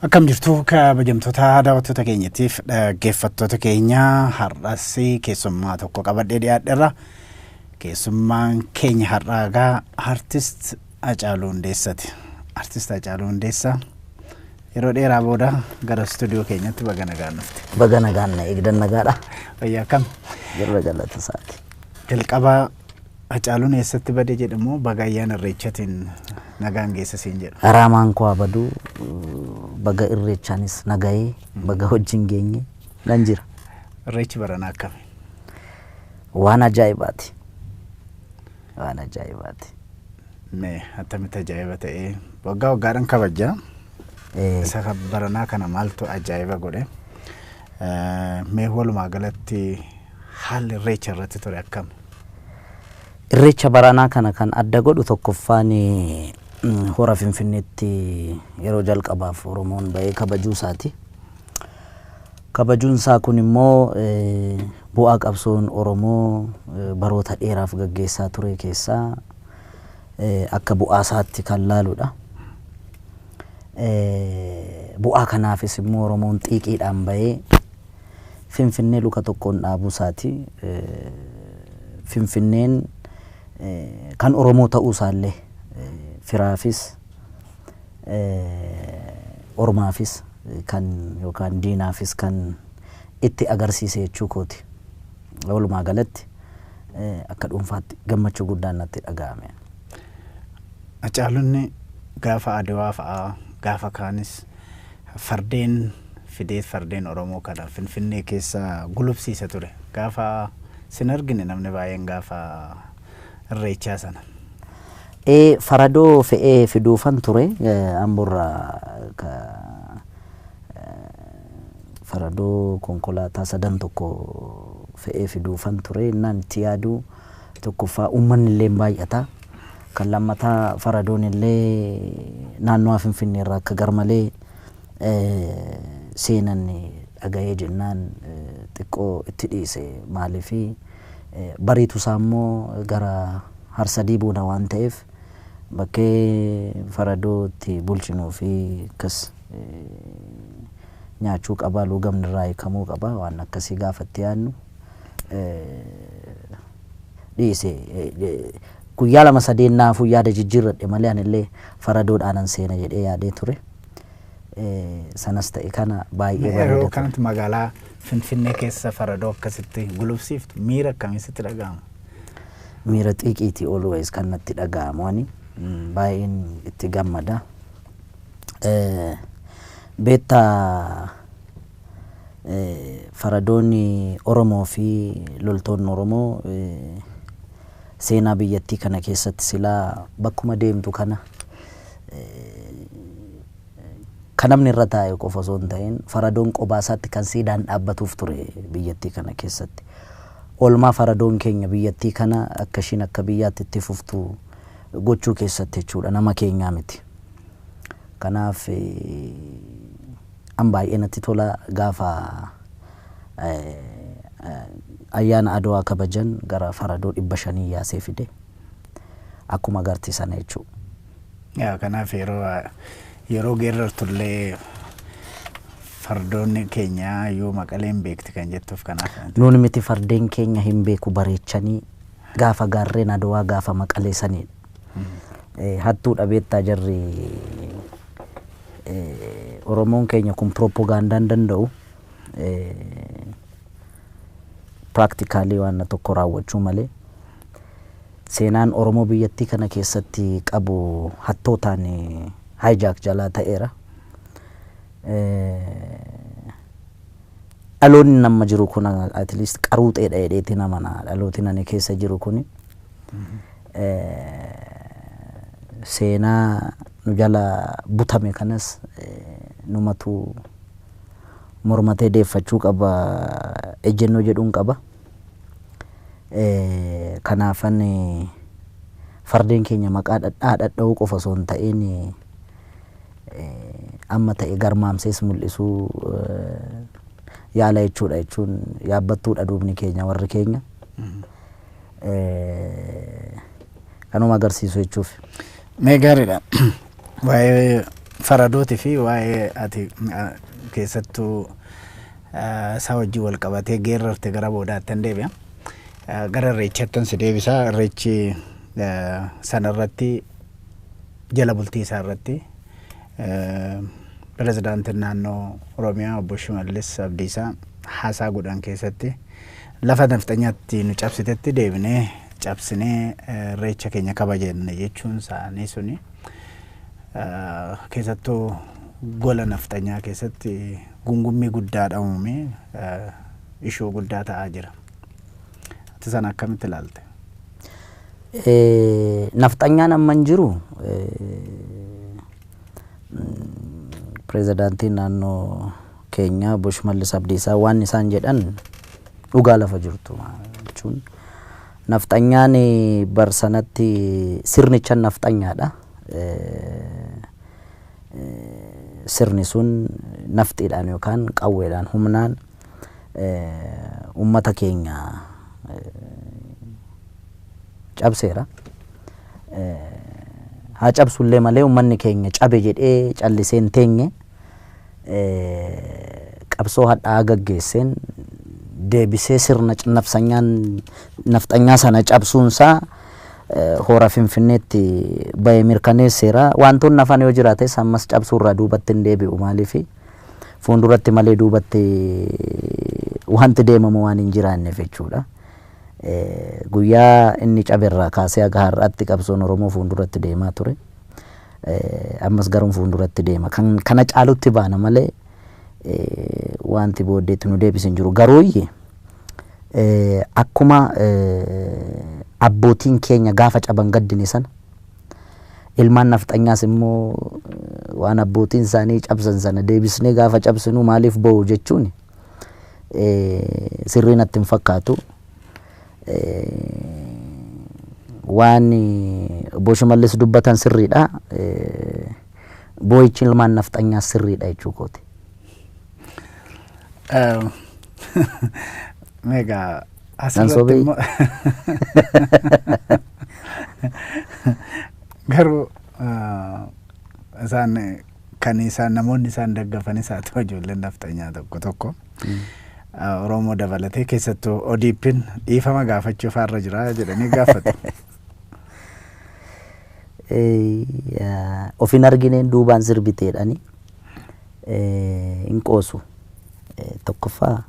Akkam jirtu, kabajamtoota daawwattoota keenyatiif dhaggeeffattoota keenya? Har'as keessummaa tokko qabadhee dhiyaadheerra. Keessummaan keenya har'aa egaa Artist Hacaaluu Hundeessaati. Artist Hacaaluu Hundeessaa, yeroo dheeraa booda gara istuudiyoo keenyatti baga nagaan dhufte. Baga nagaan na eegdan, nagaadha. Fayyaa akkam? Jirra, galata isaati. Jalqaba Hacaaluun eessatti bade jedhamu, baga ayyaana Irreechatiin nagaan geessa siin jedhu. Raamaan koo abaduu, baga Irreechaanis nagahee, baga wajjin geenye nan jira. Irreechi baranaa akkami? Waan ajaa'ibaati. Waan ajaa'ibaati. Mee attamitti ajaa'iba ta'ee? Waggaa waggaadhaan kabajja. Isa baranaa kana maaltu ajaa'iba godhe? Mee walumaa galatti haalli Irreecha irratti ture akkam? Irreecha baranaa kana kan adda godhu tokkoffaan hora Finfinneetti yeroo jalqabaaf Oromoon bahee kabajuu isaati. Kabajuun isaa kun immoo bu'aa qabsoon Oromoo baroota dheeraaf gaggeessaa ture keessaa akka bu'aa isaatti kan laaludha. Bu'aa kanaafis immoo Oromoon xiiqiidhaan bahee Finfinnee luka tokkoon dhaabuu isaati. Finfinneen kan Oromoo ta'uu isaallee firaafis ormaafis kan yookaan diinaafis kan itti agarsiise jechuu kooti. Walumaa galatti akka dhuunfaatti gammachuu guddaan natti dhaga'ame. Hacaaluun gaafa Adawaa fa'aa, gaafa kaanis fardeen fidee, fardeen Oromoo kana Finfinnee keessa gulufsiisa ture. Gaafa sin argine namni baay'een gaafa Irreechaa sana. Ee, faradoo fe'ee fiduufan ture Amborraa, faradoo konkolaataa sadan tokko fe'ee fiduufan ture. Innaan itti yaadu, tokkoffaa uummanni illee baay'ata. Kan lammataa faradoon illee naannoo Finfinnee irraa akka garmalee seenan dhaga'ee jennaan xiqqoo itti dhiise. Maaliifi, bariitu isaa immoo gara Harsadii booda waan ta'eef, bakkee faradoo itti bulchinuu fi akkas nyaachuu qaba, luugamni irraa hiikamuu qaba, waan akkasii gaafatti yaadnu dhiise. Guyyaa 2 sadeen naafuu yaada jijjiirradhe malee anillee faradoodhaanan seena jedhee yaadee ture. Sanas ta'e kana baay'ee Yeroo bareeda ture. kanatti magaalaa Finfinnee keessa faradoo akkasitti gulufsiiftu, miira akkamii sitti dhaga'ama? Miira xiiqiiti always kan natti dhaga'amu. Ani baay'een itti gammada. Beektaa, faradoonni Oromoo fi loltoonni Oromoo seenaa biyyattii kana keessatti silaa bakkuma deemtu kana kan namni irra taa'e qofa osoo hin ta'in, faradoon qobaa isaatti kan siidaan dhaabbatuuf ture biyyattii kana keessatti. Oolmaa faradoon keenya biyyattii kana akka ishiin akka biyyaatti itti fuftu gochuu keessatti jechuudha, nama keenyaa miti. Kanaaf an baay'ee natti tola. Gaafa ayyaana Adawaa kabajan gara faradoo 500 yaasee fide, akkuma agarti sana jechuudha. Yaa, kanaaf yeroo geerartullee fardoonni keenya iyyuu Maqaleen beekti kan jettuuf kanaaf. Nuun miti, fardeen keenya hin beeku bareechanii gaafa gaarreen Adawaa, gaafa Maqalee sanidha. Hattuudha beektaa jarri. Oromoon keenya kun pirooppogaandaan danda'u, practically waan tokko raawwachuu malee. Seenaan Oromoo biyyattii kana keessatti qabu hattootaan hijack jalaa ta'eera. Dhaloonni nama jiru kun at least qaruuxeedha jedheeti namana, dhalooti nani keessa jiru kun. Seenaa nu jala butame kanas numatu mormatee deeffachuu qaba ejjennoo jedhuun qaba. Kanaafan fardeen keenya maqaa dhadhaa dhadha'uu qofa osoo hin ta'in, amma ta'e garmaamsees mul'isuu yaala jechuudha, jechuun yaabbattuudha duubni keenya, warri keenya. Kanuma agarsiisu jechuuf. Mee gaariidha. Waa'ee Faradootii fi waa'ee ati keessattuu isaa wajjin wal qabatee geerrarte gara boodaatti hin deebi'a. Gara irreechaattan si deebisa. Irreechi sanarratti jala bultii isaa irratti pirezidaantiin naannoo Oromiyaa obbo Shimallis Abdiisaa haasaa godhan keessatti lafa nafxanyaatti nu cabsitetti deebinee cabsinee irreecha keenya kabajanne jechuun isaanii suni keessattuu gola nafxanyaa keessatti gungummii guddaadha uumee ishoo guddaa ta'aa jira. Ati sana akkamitti ilaalte? Nafxanyaan amma hin jiru, pirezidaantiin naannoo keenyaa obbo Shimallis Abdiisaa waan isaan jedhan dhugaa lafa jirtu jechuun nafxanyaan bar sanatti sirnicha nafxanyaadha. Sirni sun nafxiidhaan yookaan qawweedhaan humnaan uummata keenya cabseera. Haa cabsullee malee uummanni keenya cabe jedhee callisee hin teenye, qabsoo hadhaa'aa gaggeesseen deebisee sirna nafxanyaa sana cabsuunsaa hora Finfinneetti bahee mirkaneesseera. Wantoonni hafan yoo jiraates ammas cabsuurraa duubatti hin deebi'u, maaliifi fuulduratti malee duubatti wanti deemamu waan hin jiraanneef jechuudha. Guyyaa inni caberraa kaasee haga har'aatti qabsoon Oromoo fuulduratti deemaa ture. Ammas garuu fuulduratti deema. Kan kana caalutti baana malee wanti booddeetti nu deebisu hin jiru. Garuu akkuma abbootiin keenya gaafa caban gaddine sana, ilmaan nafxanyaas immoo waan abbootiin isaanii cabsan sana deebisnee gaafa cabsinu maaliif bo'u jechuun sirrii natti hin fakkaatu. Waan obbo Shimallis dubbatan sirriidha. Boo'ichi ilmaan nafxanyaas sirriidha jechuu kooti. Meegaa asirratti immoo garuu isaan kan isaan namoonni isaan daggafanis haa ta'u, ijoolleen nafxanyaa tokko tokko Oromoo dabalatee keessattuu ODP'n dhiifama gaafachuu faarra jira jedhanii gaafatu. Ofin argineen duubaan sirbiteedhani hin qoosu. Tokkoffaa,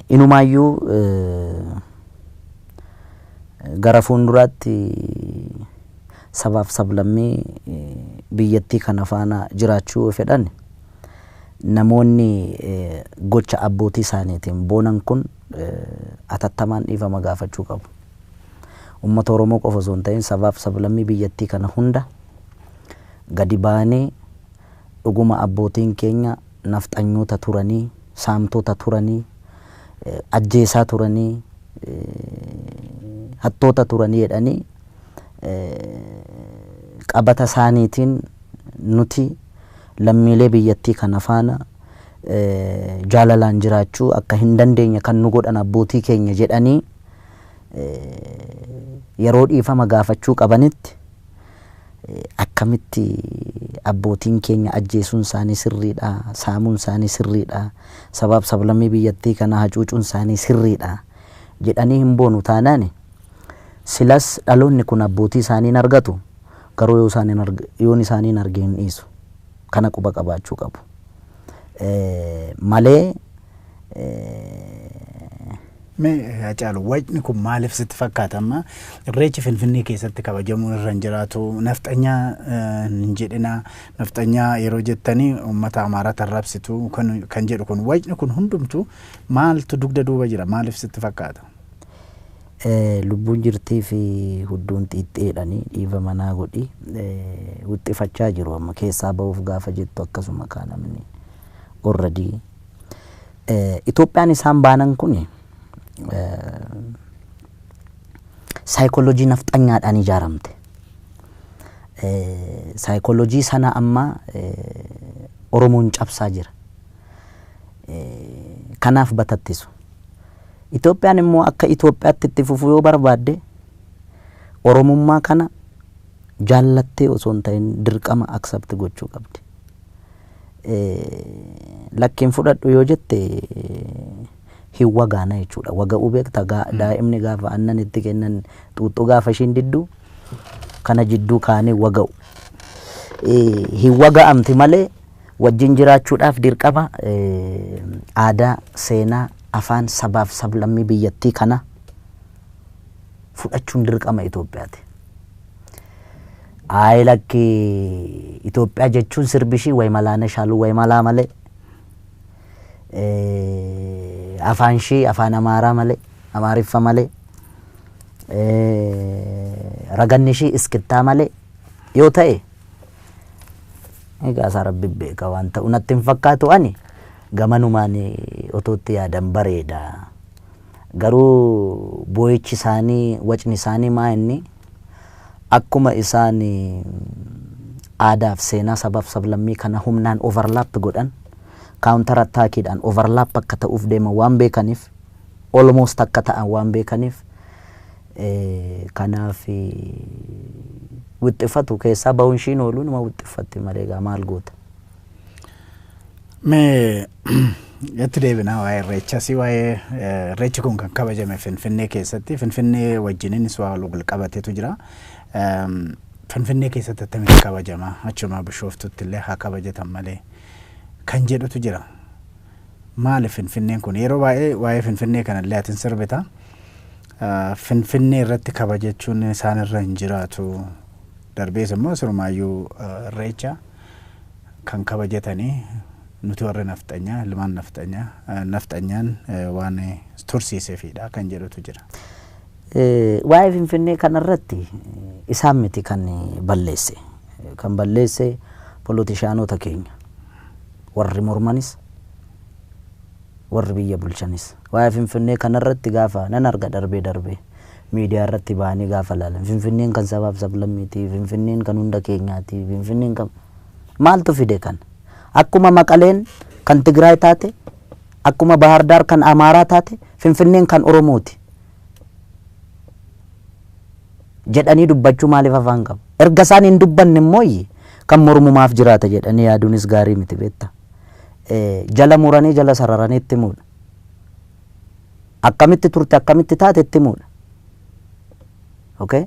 inumaayyuu gara fuulduraatti sabaaf sablammii biyyattii kana faana jiraachuu yoo fedhan, namoonni gocha abbootii isaaniitiin boonan kun atattamaan dhiifama gaafachuu qabu. Uummata Oromoo qofa osoo hin ta'in sabaaf sablammii biyyattii kana hunda gadi baanee, dhuguma abbootiin keenya nafxanyoota turanii, saamtota turanii, ajjeesaa turanii, hattoota turanii jedhanii qabata isaaniitiin nuti lammiilee biyyattii kana faana jaalalaan jiraachuu akka hin dandeenye kan nu godhan abbootii keenya jedhanii yeroo dhiifama gaafachuu qabanitti, akkamitti abbootiin keenya ajjeesuun isaanii sirriidha, saamuun isaanii sirriidha, sabaaf sablammii biyyattii kana hacuucuun isaanii sirriidha jedhanii hin boonu taanaan, silas dhaloonni kun abbootii isaanii hin argatu, garuu yoon isaanii hin arge hin dhiisu. Kana quba qabaachuu qabu. Malee Mee Hacaalu, wacni kun maaliif sitti fakkaata? Amma irreechi Finfinnee keessatti kabajamuun irra hin jiraatu, nafxanyaa hin jedhinaa, nafxanyaa yeroo jettanii uummata Amaaraa tarrabsitu kan jedhu kun, wacni kun hundumtuu maaltu dugda duuba jira, maaliif sitti fakkaata? Lubbuun jirtii fi hudduun xiixxeedhani, dhiiva manaa godhi, wixxifachaa jiru amma keessaa ba'uuf gaafa jettu akkasuma kaa namni already. Itoophiyaan isaan baanan kun saayikoolojii nafxanyaadhaan ijaaramte. Saayikoolojii sana amma Oromoon cabsaa jira. Kanaaf batattisu. Itoophiyaan immoo akka Itoophiyaatti itti fufuu yoo barbaadde, Oromummaa kana Jaallattee osoo hin ta'in dirqama accept gochuu qabdi. Lakkiin fudhadhu yoo jette hin wagaana jechuudha. Waga'uu beekta, daa'imni gaafa aannan itti kennan xuuxxuu gaafa ishiin didduu kana jidduu kaanii waga'u. Hin waga'amti malee wajjin jiraachuudhaaf dirqama aadaa, seenaa, afaan sabaaf sablammii biyyattii kana fudhachuun dirqama Itoophiyaati. Ayi, lakki, Itoophiyaa jechuun sirbi ishii way malaana shaaluu way malaa malee, afaan ishii afaan Amaaraa malee, Amaariffa malee, raganni ishii iskittaa malee yoo ta'e, egaa isaa Rabbi beeka. Waan ta'u natti hin fakkaatu. Ani gamanumaan otoo itti yaadan bareeda. Garuu boo'ichi isaanii, wacni isaanii maa inni akkuma isaan aadaaf seenaa sabaaf sablammii kana humnaan overlap godhan, counter attackiidhaan overlap akka ta'uuf deeman waan beekaniif, almost akka ta'an waan beekaniif, kanaaf wixxifatu. Keessaa bahuun ishiin oolu numa wixxiffatti malee egaa maal goota. Mee itti deebinaa waa'ee irreechas. Waa'ee irreechi kun kan kabajame Finfinnee keessatti, Finfinnee wajjininis waa wal qabateetu jira. Finfinnee keessatti attamitti kabajama, achuma Bishooftutti illee haa kabajatan malee kan jedhutu jira. Maali Finfinneen kun? Yeroo baay'ee waa'ee Finfinnee kanallee atin sirbita. Finfinnee irratti kabajachuun isaan irra hin jiraatu. Darbees immoo surmaayyuu irreecha kan kabajatanii nuti warri nafxanyaa, ilmaan nafxanyaa, nafxanyaan waan tursiiseefidha kan jedhutu jira. Waa'ee Finfinnee kanarratti isaan miti kan balleesse. Kan balleesse polotishaanota keenya. Warri mormanis, warri biyya bulchanis. Waa'ee Finfinnee kanarratti gaafa nan arga, darbee darbee miidiyaa irratti ba'anii gaafa laalan, Finfinneen kan sabaaf sablammiiti, Finfinneen kan hunda keenyaati, Finfinneen kan maaltu fide kana? Akkuma Maqaleen kan Tigraay taate, akkuma Bahardaar kan Amaaraa taate, Finfinneen kan Oromooti jedhanii dubbachuu maaliif afaan qabu? Erga isaan hin dubbanne immoo kan mormumaaf jiraata jedhanii yaaduunis gaarii miti, beekta. Jala muranii, jala sararanii itti himuudha. Akkamitti turte, akkamitti taate itti himuudha. Okay?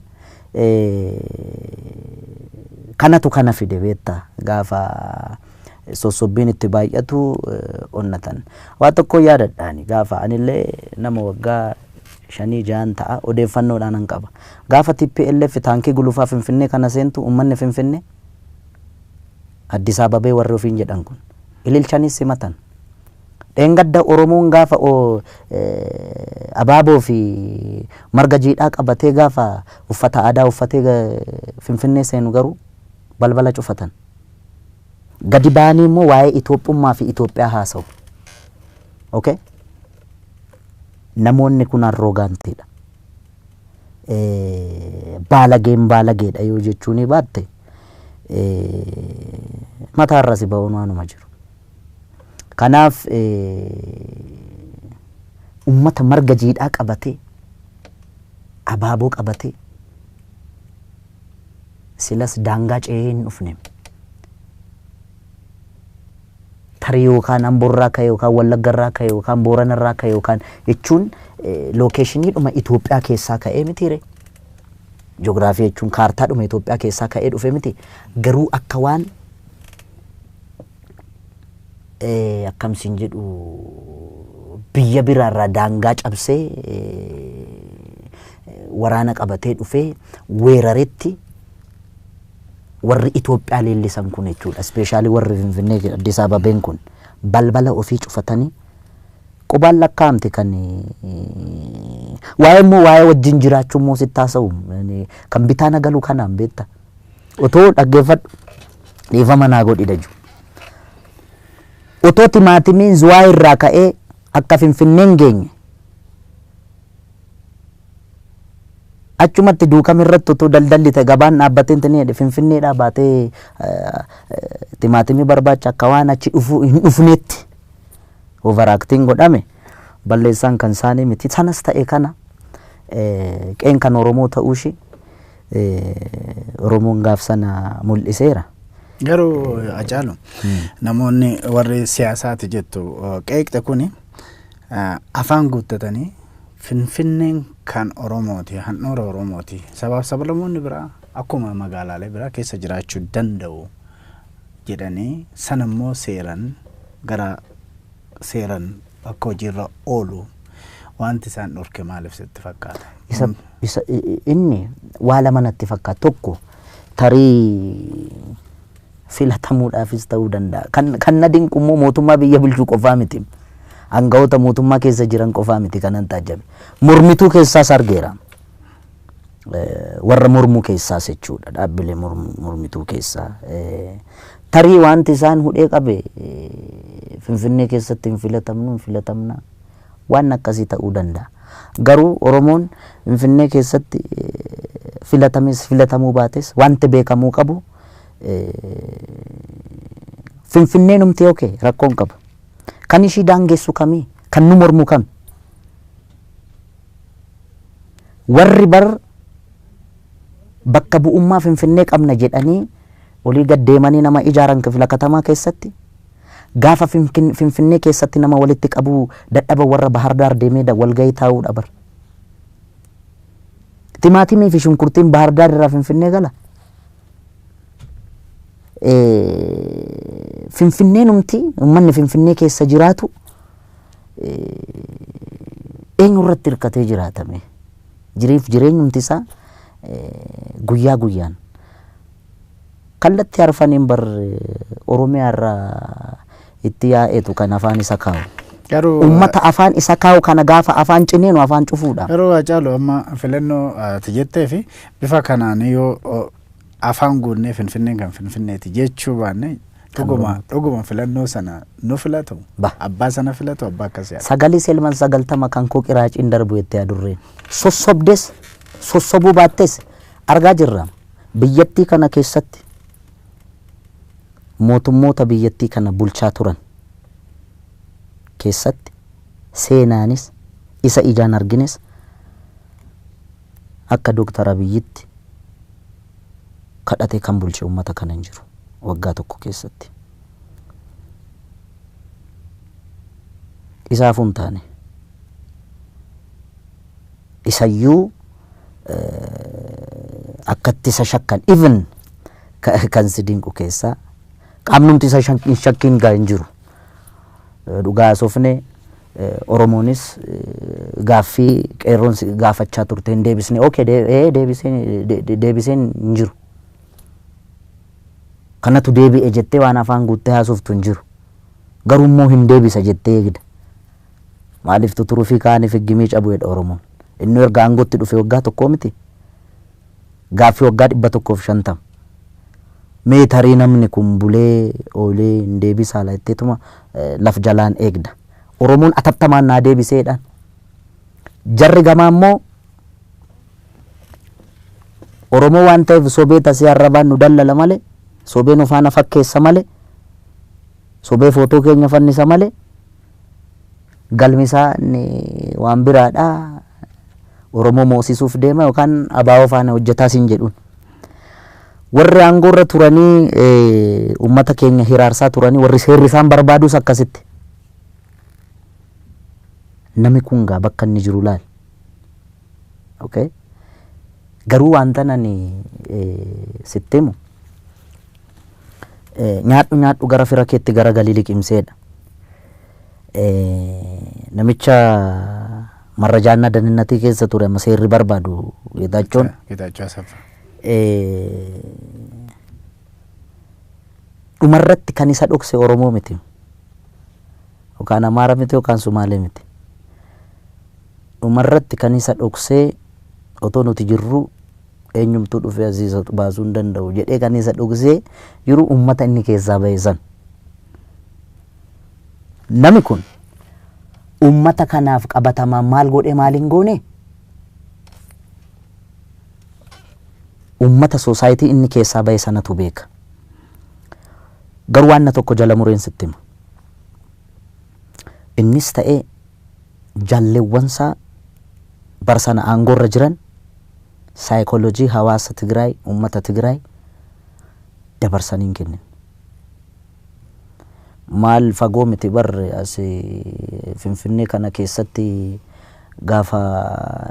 Kanatu kana fide, beekta, gaafa sossobbiin itti baay'atu onnatan. Waa tokko yaadadhaani, gaafa anillee nama waggaa 5 6n ta'a, odeeffannoodhaan an qaba. Gaafa TPLF taankii gulufaa Finfinnee kana seentu, uummanni Finfinnee, Addis Ababee warri ofiin jedhan kun, ililchanii simatan. Dheengadda Oromoon gaafa abaaboo fi marga jiidhaa qabatee, gaafa uffata aadaa uffatee Finfinnee seenu garuu balbala cufatan. Gadi ba'anii immoo waa'ee Itoophummaa fi Itoophiyaa haasa'u. Okay? Namoonni kun arrogantiidha. Baalageen baalageedha yoo jechuun baatte, mataarra si ba'uun waanuma jiru. Kanaaf ummata marga jiidhaa qabatee, abaaboo qabatee, silas daangaa ce'ee hin dhufne. Tarii yookaan Amboorraa ka'e, yookaan Wallaggarraa ka'e, yookaan Booranarraa ka'e, yookaan jechuun locationiidhuma Itoophiyaa keessaa ka'ee mitiire. Ji'oogiraafii jechuun kaartaadhuma Itoophiyaa keessaa ka'ee dhufe miti. Garuu akka waan akkamsiin jedhu, biyya biraarraa daangaa cabsee waraana qabatee dhufee weeraretti warri Itoophiyaa leellisan kun jechuudha. Especially warri Finfinnee, Addis Ababeen kun balbala ofii cufatanii qubaan lakkaa'amte. Kan waa'ee immoo waa'ee wajjin jiraachuu immoo sitti haasa'u kan bitaa na galu kanaan, beekta. Otoo dhaggeeffadhu, dhiifama naa godhi daju. Otoo timaatimiin Zuwaa irraa ka'ee akka Finfinneen geenye, achumatti Duukam irratti otoo daldalli ta'e, gabaan dhaabbatee ni jedhe, Finfinneedhaa baatee timaatimii barbaacha akka waan achi dhufuu hin dhufneetti overacting godhame. Balleessaan kan isaanii miti. Sanas ta'e kana qeen kan Oromoo ta'uu ishee Oromoon gaaf sana mul'iseera. Garuu Hacaalu, namoonni warri siyaasaati jettu qeeqxe kuni afaan guuttatanii Finfinneen kan Oromooti, handhuura Oromooti. Sabaaf sablammoonni biraa akkuma magaalaalee biraa keessa jiraachuu danda'u jedhanii sanammoo seeran gara seeran akka hojiirra oolu wanti isaan dhorke maaliif sitti fakkaata? Isa inni waa lama natti fakkaata. Tokko, tarii filatamuudhaafis ta'uu danda'a. Kan na dinqu immoo mootummaa biyya bulchuu qofaa miti. Aangawoota mootummaa keessa jiran qofaa miti kanan taajjabe. Mormituu keessaas argeera. Warra mormuu keessaas jechuudha. Dhaabbilee mormituu keessaa. Tarii wanti isaan hudhee qabe Finfinnee keessatti hin filatamnu, hin filatamna, waan akkasii ta'uu danda'a. Garuu Oromoon Finfinnee keessatti filatames filatamuu baates, wanti beekamuu qabu Finfinnee numti okay rakkoon qabu. Kan ishii daangessu kamii? Kan nu mormu kami? Warri bar bakka bu'ummaa Finfinnee qabna jedhanii olii gad deemanii nama ijaaran kifila katamaa keessatti, gaafa Finfinnee keessatti nama walitti qabuu dadhaba, warra Bahar Daar deemee walgahii taa'uudha bar. Timaatimii fi shunkurtiin Bahar Daar irraa Finfinnee gala. Finfinnee numti, uummanni Finfinnee keessa jiraatu eenyu irratti hirkatee jiraatame? Jiriif jireenyumti isaa guyyaa guyyaan kallattii arfaniin bar Oromiyaa irraa itti yaa'etu kan afaan isa kaa'u. Garuu Uummata afaan isa kaa'u kana gaafa afaan cineenu afaan cufuudha. Garuu Hacaalu, amma filannoo ati jettee fi bifa kanaan yoo afaan guunnee Finfinneen kan Finfinneeti jechuu baanne, dhuguma dhuguma filannoo sana nu filatu? Ba. Abbaa sana filatu, abbaa akkas yaada. Sagalii selman 90 kan koo qiraaciin darbu jettee adurreen. Sossobdes sossobuu baattes argaa jirra. Biyyattii kana keessatti mootummoota biyyattii kana bulchaa turan keessatti seenaanis isa ijaan argines akka Dooktar Abiyyitti kadhatee kan bulche uummata kana hin jiru waggaa tokko keessatti. Isaafuu hin taane. Isayyuu akkatti isa shakkan, even kan si dinqu keessaa qaamnumti isa hin shakkiin gaa hin jiru. Dhugaa haasofne, Oromoonis gaaffii qeerroon gaafachaa turte hin deebisne. Okay, deebiseen hin jiru. Kanatu deebi'e jettee waan afaan guuttee haasoftu hin jiru. Garuu immoo hin deebisa jettee eegda. Maaliif tuturuu fi kaaniif higgimii cabu jedha Oromoon. Inni erga aangootti dhufe waggaa tokkoo miti. Gaaffii waggaa 150. Mee tarii namni kun bulee oolee hin deebisaa la jetteetuma laf jalaan eegda. Oromoon atattamaan naa deebiseedhaan. Jarri gamaa immoo Oromoo waan ta'eef sobee tasii arrabaan nu dallala malee, sobee nu faana fakkeessa malee, sobee footoo keenya fannisa malee, galmi isaa inni waan biraadha. Oromoo moosisuuf deema yookaan abaa'oo faana hojjetaa siin jedhuun. Warri aangoo irra turanii uummata keenya hiraarsaa turanii, warri seerri isaan barbaadus akkasitti. Namni kun gaa bakka inni jiru laal. Okay. Garuu wanta nani sitti himu, nyaadhu nyaadhu gara fira keetti gara galii liqimseedha. Namicha marrajaannaa daninnatii keessa ture amma seerri barbaadu Geetaachoon. Geetaachoo Asaffaa. Dhumarratti kan isa dhokse Oromoo miti. Yookaan Amaara miti yookaan Sumaalee miti. Dhumarratti kan isa dhoksee, otoo nuti jirru eenyumtuu dhufee asii isa baasuu hin danda'u jedhee kan isa dhoksee jiru uummata inni keessaa bahe san. Namni kun uummata kanaaf qabatamaan maal godhe, maal hin goone? Uummata society inni keessaa bahe sanatu beeka. Garuu waan tokko jala mureen sitti hima. Innis ta'ee jaalleewwansaa bara sana aangoorra jiran Saayikooloojii hawaasa Tigraay, uummata Tigraay dabarsanii hin kennin. Maal fagoo miti barre, as Finfinnee kana keessatti gaafa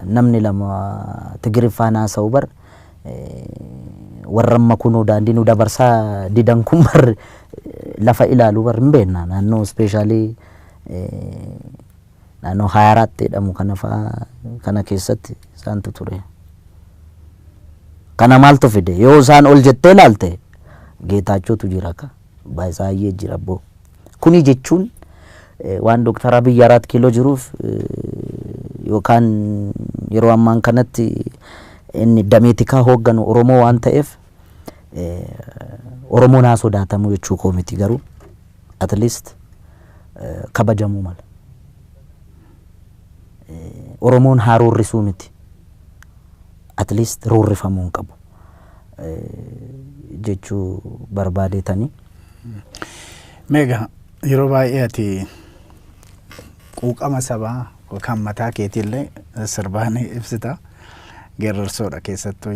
namni lama Tigiriffaan haasa'u bar, warra amma kunoo daandii nu dabarsaa didan kun bar lafa ilaalu bar, hin beekna. Naannoo especially naannoo Haayaraatti jedhamu kana fa'aa kana keessatti isaantu ture. Kana maaltu fide? Yoo isaan ol jettee ilaalte, Geetaachotu jira, ka Baay'ee jira boo. Kuni jechuun waan Dooktar Abiyyi Araat Kiiloo jiruuf yookaan yeroo ammaan kanatti inni dameetikaa hoogganu Oromoo waan ta'eef Oromoon haa sodaatamu jechuu koo miti, garuu at least kabajamuu mala. Oromoon haa roorrisuu miti. At least roorrifamuu hin qabu jechuu barbaadeetanii. Meegaa, yeroo baay'ee ati quuqama sabaa yookaan mataa keetiillee sirbaan ibsita. Geerarsoodha keessattuu.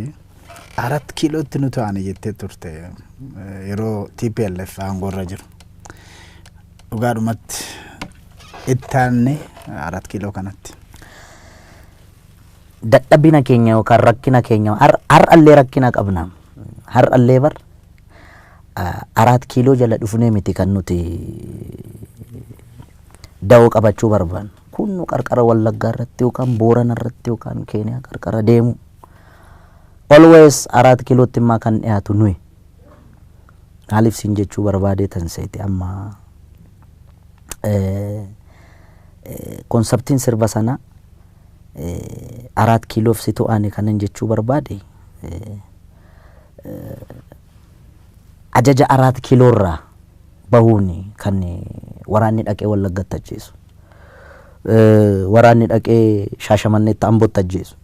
Arat Kiilootti nu ta'ani jettee turte yeroo TPLF aangoorra jiru. Dhugaadhumatti itti aanne Arat Kiiloo kanatti. Dadhabina keenya yookaan rakkina keenya, har'allee rakkina qabna. Har'allee bar Araat Kiiloo jala dhufnee miti kan nuti da'oo qabachuu barbaannu. Kun nu qarqara Wallaggaa irratti yookaan Boorana irratti yookaan Keeniyaa qarqara deemu. Always Araat Kiilootti immaa kan dhiyaatu nuyi. Maaliif siin jechuu barbaadee tan seete, amma conceptiin sirba sanaa Araat Kiiloof si to'ane kanan jechuu barbaade, ajaja Araat Kiiloorraa bahuun kan waraanni dhaqee Wallaggatti ajjeesu. Waraanni dhaqee Shaashamanneetti, Ambootti ajjeesu.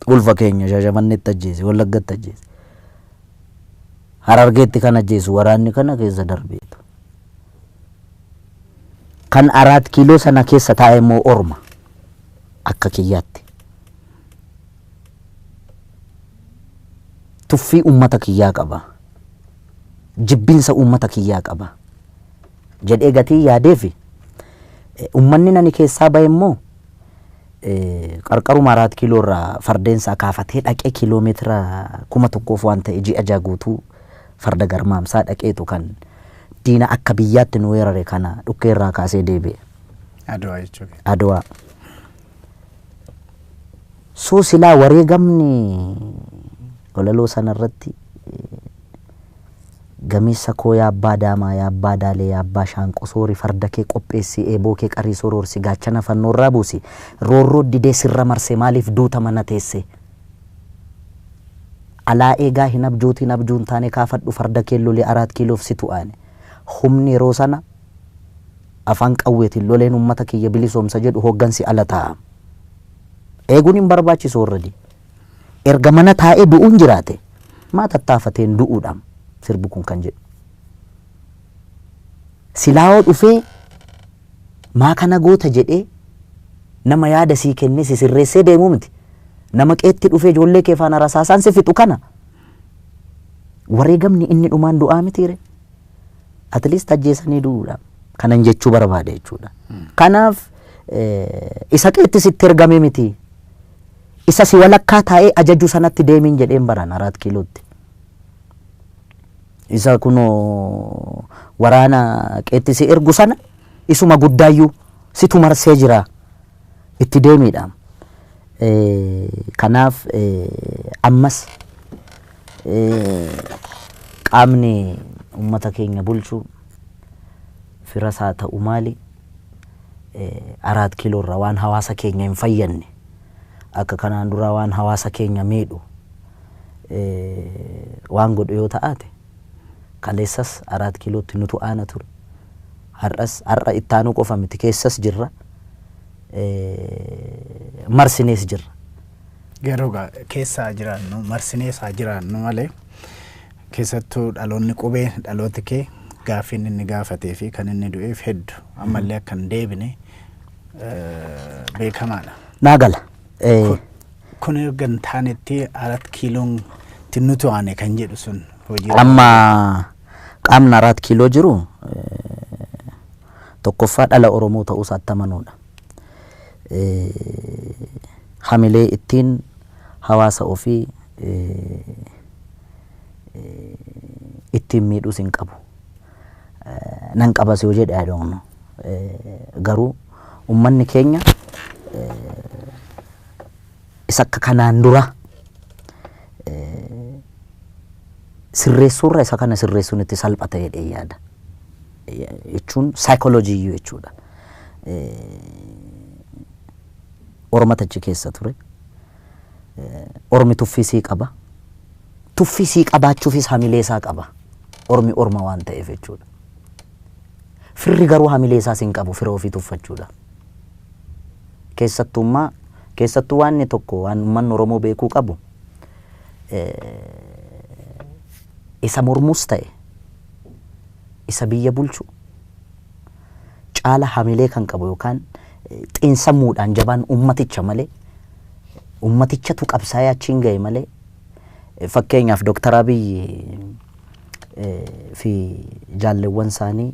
Ulfa keenya Shaashamanneetti ajjeese, Wallaggatti ajjeese. Harargeetti kan ajjeesu waraanni kana keessa darbeetu. Kan Araat Kiiloo sana keessa taa'e immoo orma akka kiyyaatti. Tuffii uummata kiyyaa qaba. Jibbinsa uummata kiyyaa qaba. Jedhee gatii yaadeefi uummanni nani keessaa bahe immoo qarqaruma Araat Kiiloo irraa fardeensaa kaafatee dhaqee kiiloomeetira 1000f waan ta'e ji'a 6 guutuu farda garmaamsaa dhaqeetu kan diina akka biyyaatti nu weerare kana dhukkee irraa kaasee deebi'e. Adawaa jechuudha. Adawaa. So silaa wareegamni walaloo sana irratti gameessa koo, yaa abbaa daamaa, yaa abbaa daalee, yaa abbaa shaanqoo, soori farda kee qopheessi, eeboo kee qarii soroorsi, gaachana fannoorraa buusi, roorroo didee sirra marse, maaliif duuta mana teesse? Alaa eegaa hin abjootiin, abjuun taane, kaafadhu farda kee, lolee, Araat Kiiloof situ aane. Humni yeroo sana afaan qawweetiin loleen uummata kiyya bilisoomsa jedhu hooggansi ala taa'a. Eeguun hin barbaachisu already. Erga mana taa'ee du'uun jiraate, maa tattaafateen du'uudhaan sirbi kun kan jedhu. Silaa'oo dhufee maa kana goota jedhee nama yaada sii kennee si sirreessee deemuu miti. Nama qeetti dhufee ijoollee kee faana rasaasaan si fixu kana. Wareegamni inni dhumaan du'aa mitiire. At least ajjeesanii du'uudha. Kanan jechuu barbaade jechuudha. Kanaaf isa qeetti sitti ergame miti. Isa si walakkaa taa'ee ajaju sanatti deemiin jedheen baran Araat Kiilootti. Isa kunoo waraana qeetti si ergu sana, isuma guddaayyuu situ marsee jira, itti deemiidha. Kanaaf ammas qaamni uummata keenya bulchu firas haa ta'u maali, Araat Kiiloorra waan hawaasa keenya hin fayyanne, akka kanaan dura waan hawaasa keenya miidhu waan godhu yoo ta'aate, kaleessas Araat Kiilootti nutu aana ture. Har'as, har'a ittaanuu qofa miti, keessas jirra. Marsinees jirra. Garuu keessaa jiraannu, marsinees haa jiraannu malee, keessattuu dhaloonni qubee, dhalooti kee, gaaffiin inni gaafatee fi kan inni du'eef hedduu ammallee akka hin deebine beekamaadha. Naa gala. Kun erga hin taanetti Arat Kiiloon nuti waane kan jedhu sun hojii. Amma qaamni Araat Kiiloo jiru tokkoffaa dhala Oromoo ta'uu isaatti amanuudha. Hamilee ittiin hawaasa ofii ittiin miidhuus hin qabu. Nan qabas yoo jedhe, I don't know. Garuu uummanni keenya isa akka kanaan dura sirreessuurra isa kana sirreessuun itti salphata jedhee yaada. Jechuun saayikooloojii iyyuu jechuudha. Ormata achi keessa ture. Ormi tuffii sii qaba. Tuffii sii qabaachuufis hamilee isaa qaba. Ormi orma waan ta'eef jechuudha. Firri garuu hamilee isaas hin qabu fira ofii tuffachuudha. Keessattummaa keessattuu waan tokko waan uummanni Oromoo beekuu qabu, isa mormus ta'e isa biyya bulchu caala hamilee kan qabu yookaan xiinsammuudhaan jabaan ummaticha malee, ummatichatu qabsaa'ee achiin ga'e malee. Fakkeenyaaf, Dooktar Abiyyi fi jaalleewwan isaanii,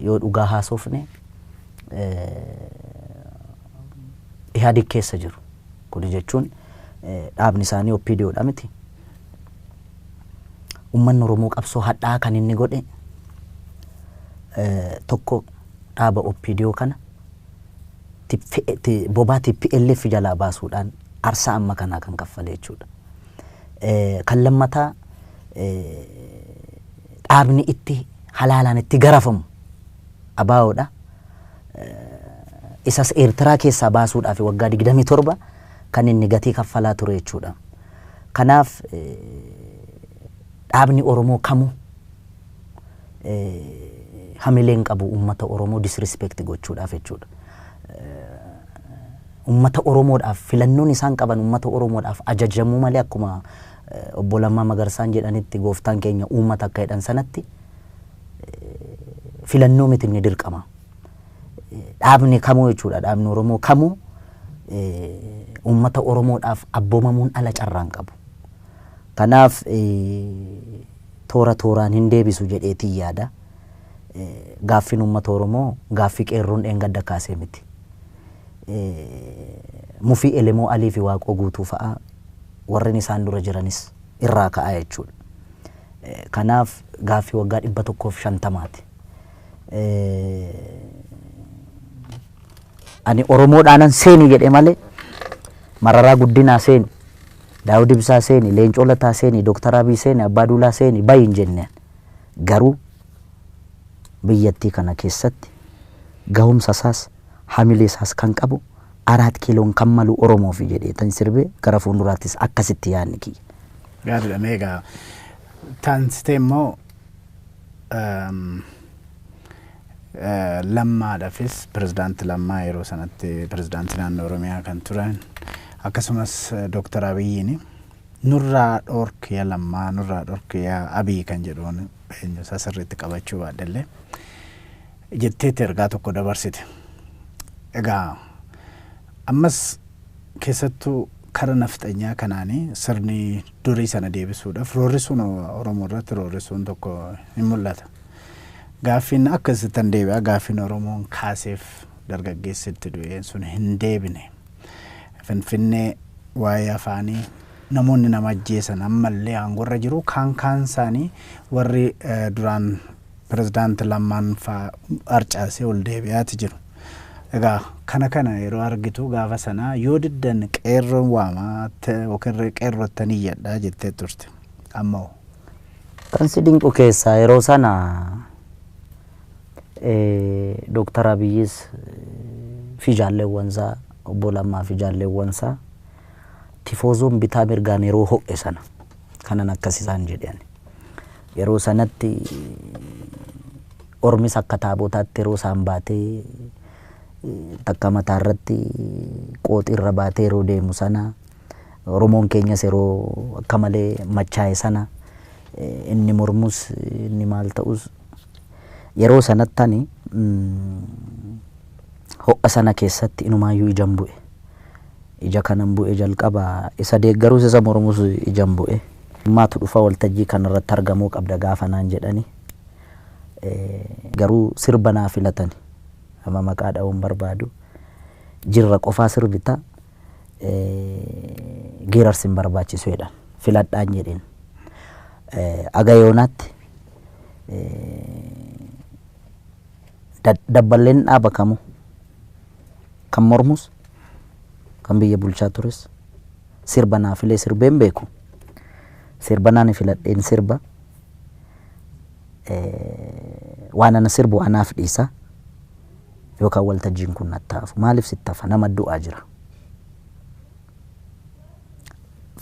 yoo dhugaa haasofne, Ihaadig keessa jiru. Kuni jechuun dhaabni isaanii OPDOdha miti. Uummanni Oromoo qabsoo hadhaa kan inni godhe tokko dhaaba OPDO kana bobaa TPLF jalaa baasuudhaan aarsaa amma kanaa kan kaffale jechuudha. Kan lammataa, dhaabni itti halaalaan itti garafamu ABOdha. Isas Eertiraa keessaa baasuudhaaf waggaa 27 kan inni gatii kaffalaa ture jechuudha. Kanaaf dhaabni Oromoo kamuu hamileen qabu uummata Oromoo disrespect gochuudhaaf jechuudha. Uummata Oromoodhaaf filannoon isaan qaban uummata Oromoodhaaf ajajamuu malee, akkuma obbo Lammaa Magarsaan jedhanitti, gooftaan keenya uummata akka jedhan sanatti, filannoo miti, inni dirqama. Dhaabni kamuu jechuudha, dhaabni Oromoo kamuu uummata Oromoodhaaf abboomamuun ala carraan qabu. Kanaaf toora tooraan hin deebisu jedheetiin yaada. Gaaffiin uummata Oromoo gaaffii qeerroon dheengadda kaasee miti. Mufii Elemoo Alii fi Waaqoo Guutuu fa'a warreen isaan dura jiranis irraa ka'aa jechuudha. Kanaaf gaaffii waggaa 150ti. Ani Oromoodhaanan seeni jedhe malee Mararaa Guddinaa seeni, Daawud Ibsaa seeni, Leencoo Lataa seeni, Dooktar Abiy seeni, Abbaa Duulaa seeni bayi hin jenneen. Garuu biyyattii kana keessatti gahumsa isaas hamilee isaas kan qabu, Araat Kiiloon kan malu Oromoofi jedhee tan sirbee, gara fuulduraattis akkasitti yaadni kiyya. Gaariidha. Mee egaa taansitee immoo Lammaadhaafis, pirezidaanti Lammaa yeroo sanatti pirezidaantii naannoo Oromiyaa kan turan, akkasumas Dooktar Abiyyiin "Nurraa dhoorki yaa Lammaa, nurraa dhoorki yaa Abiyyi" kan jedhuun, eenyu isaa sirriitti qabachuu baadhellee, jetteetti ergaa tokko dabarsite. Egaa ammas keessattuu kara nafxanyaa kanaanii sirni durii sana deebisuudhaaf roorrisuun, Oromoo irratti roorrisuun tokko hin mul'ata. Gaaffiin akkasittan deebi'a, gaaffiin Oromoon kaaseef dargaggeessi itti du'een sun hin deebine. Finfinnee, waa'ee afaanii, namoonni nama ajjeesan ammallee aangorra jiru. Kaan kaan isaanii warri duraan pirezidaanti Lammaan faa harcaasee ol deebi'aati jiru. Egaa kana yeroo argitu, gaafa sanaa yoo diddan qeerroon waamaa yookiin qeerrottan iyyadhaa jettee turte. Amma hoo? Kan si dinqu keessaa, yeroo sana Dooktar Abiyyis fi jaalleewwansaa, obbo Lammaa fi jaalleewwansaa, tifoozoon bitaa mirgaan yeroo ho'e sana kanan akkas isaan jedhan. Yeroo sanatti ormis akka taabotaatti yeroo isaan baatee takka mataa irratti qooxii irra baatee yeroo deemu sana, Oromoon keenyas yeroo akka malee machaa'e sana, inni mormus inni maal ta'us, yeroo sanatti ani ho'a sana keessatti inumaayyuu ijan bu'e. Ija kanan bu'e jalqaba isa deeggaruus isa mormus ijan bu'e. Maatu dhufa waltajjii kanarratti argamuu qabda gaafa naan jedhani. Garuu sirba naa filatani. Amma maqaa dha'uun barbaadu. Jirra qofaa sirbita. Geerarsi hin barbaachisu jedhan. Filadhaan jedheen. Aga yoonaatti dabballeen dhaaba kamuu kan mormus kan biyya bulchaa tures sirba naa filee sirbeen beeku. Sirba naan filadheen sirba. Waan ana sirbu anaaf dhiisa yookaan waltajjiin kun natti hafu. Maaliif sitti hafa? Nama du'aa jira.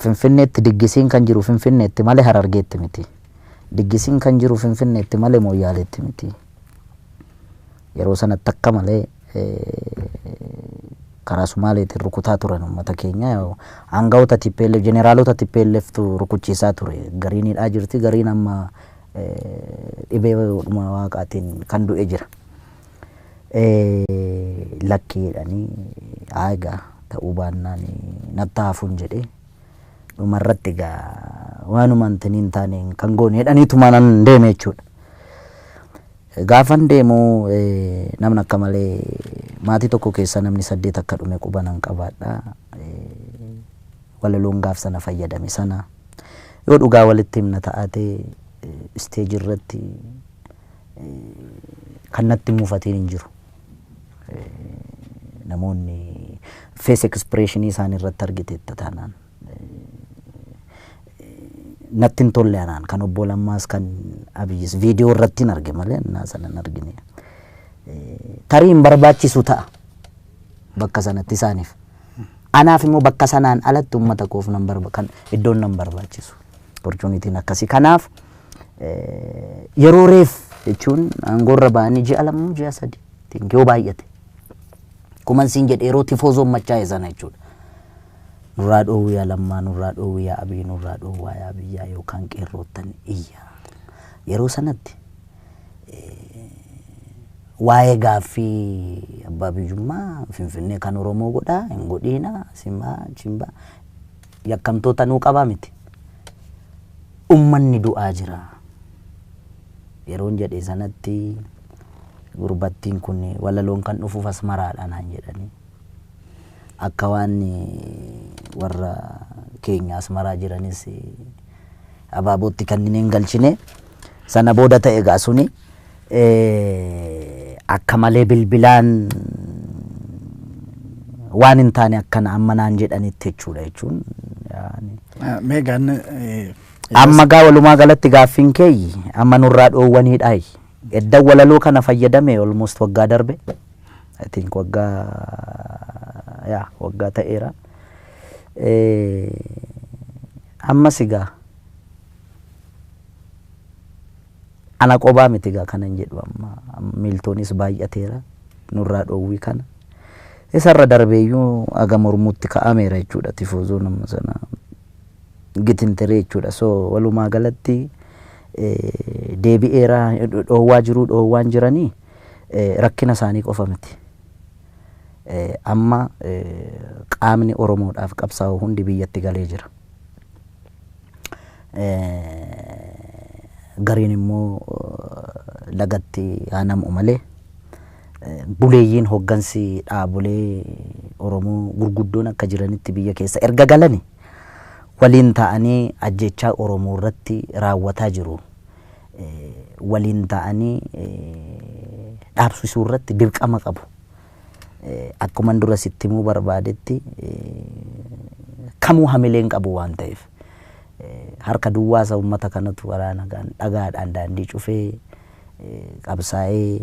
Finfinneetti diggisiin kan jiru Finfinneetti malee Harargeetti miti. Diggisiin kan jiru Finfinneetti malee Mooyyaaleetti miti. Yeroo sanatti akka malee karaa Sumaaleetiin rukutaa turan uummata keenya. Aangawoota TPLF, jeneraalota TPLFtu rukuchiisaa ture. Gariin hidhaa jirti, gariin amma dhibee dhuma waaqaatiin kan du'e jira. Lakkii jedhanii haa egaa ta'uu baannaan natti hafuun jedhee dhumarratti egaa waanuma antanii hin taane kan goone jedhaniituma nan deeme jechuudha. Gaafan deemu namni akka malee maatii tokko keessa namni 8 akka dhume quba nan qabaadha. Walaloon gaaf sana fayyadame sana yoo dhugaa walitti himna ta'ate isteejii irratti kan natti mufatiin hin jiru. Namoonni face expressionii isaan irratti argiteetta taanaan natti hin tolle anaan kan obbo Lammaas kan Abiyyis viidiyoo irratti hin arge malee annaa sana hin argine. Tarii hin barbaachisu ta'a bakka sanatti isaaniif. Anaaf immoo bakka sanaan alatti uummata koof nan barba kan iddoon nan barbaachisu. Opportunitiin akkasii. Kanaaf yeroo reef jechuun aangoorra ba'anii ji'a 2 ji'a 3 yoo baay'ate. Kuman siin jedhe yeroo tifoozoon machaa'e sana jechuudha. Nurraa dhoowwii yaa Lammaa, nurraa dhoowwii yaa Abiy, nurraa dhoowwaa yaa biyyaa yookaan qeerroottan iyya. Yeroo sanatti waa'ee gaaffii abbaa biyyummaa Finfinnee kan Oromoo godhaa hin godhiina simbaa chimbaa yakkamtoota nuu qabaa miti. Ummanni du'aa jira. Yeroon jedhe sanatti gurbattiin kun walaloon kan dhufuuf Asmaraadha naan jedhanii. Akka waan warra keenya Asmaraa jiranis abaabootti kanneen hin galchine sana booda ta'e egaa suni akka malee bilbilaan waan hin taane akkana amma naan jedhanitti jechuudha jechuun. Meegaan Amma gaa walumaa galatti gaaffiin keeyyi amma nurraa dhoowwaniidhaayi. Edda walaloo kana fayyadame almost waggaa darbe. I think waggaa yaa waggaa ta'eera. Ammas egaa ana qobaa miti egaa kanan jedhu amma miiltoonis baay'ateera nurraa dhoowwii kana. Isarra darbeeyyuu aga mormuutti ka'ameera jechuudha tifoozoo nama sana gitintiree jechuudha. So walumaa galatti deebi'eera dhoowwaa jiruu dhoowwaan jiranii rakkina isaanii qofa miti. Amma qaamni Oromoodhaaf qabsaa'u hundi biyyatti galee jira. Gariin immoo lagatti haa nam'u malee buleeyyiin hoggansi dhaabolee Oromoo gurguddoon akka jiranitti biyya keessa erga galani waliin ta'anii ajjechaa Oromoo irratti raawwataa jiru. Waliin ta'anii dhaabsisuu irratti dirqama qabu. Akkuma dura sitti himuu barbaadetti kamuu hamileen qabu waan ta'eef harka duwwaasa uummata kanatu waraana dhagaadhaan daandii cufee qabsaa'ee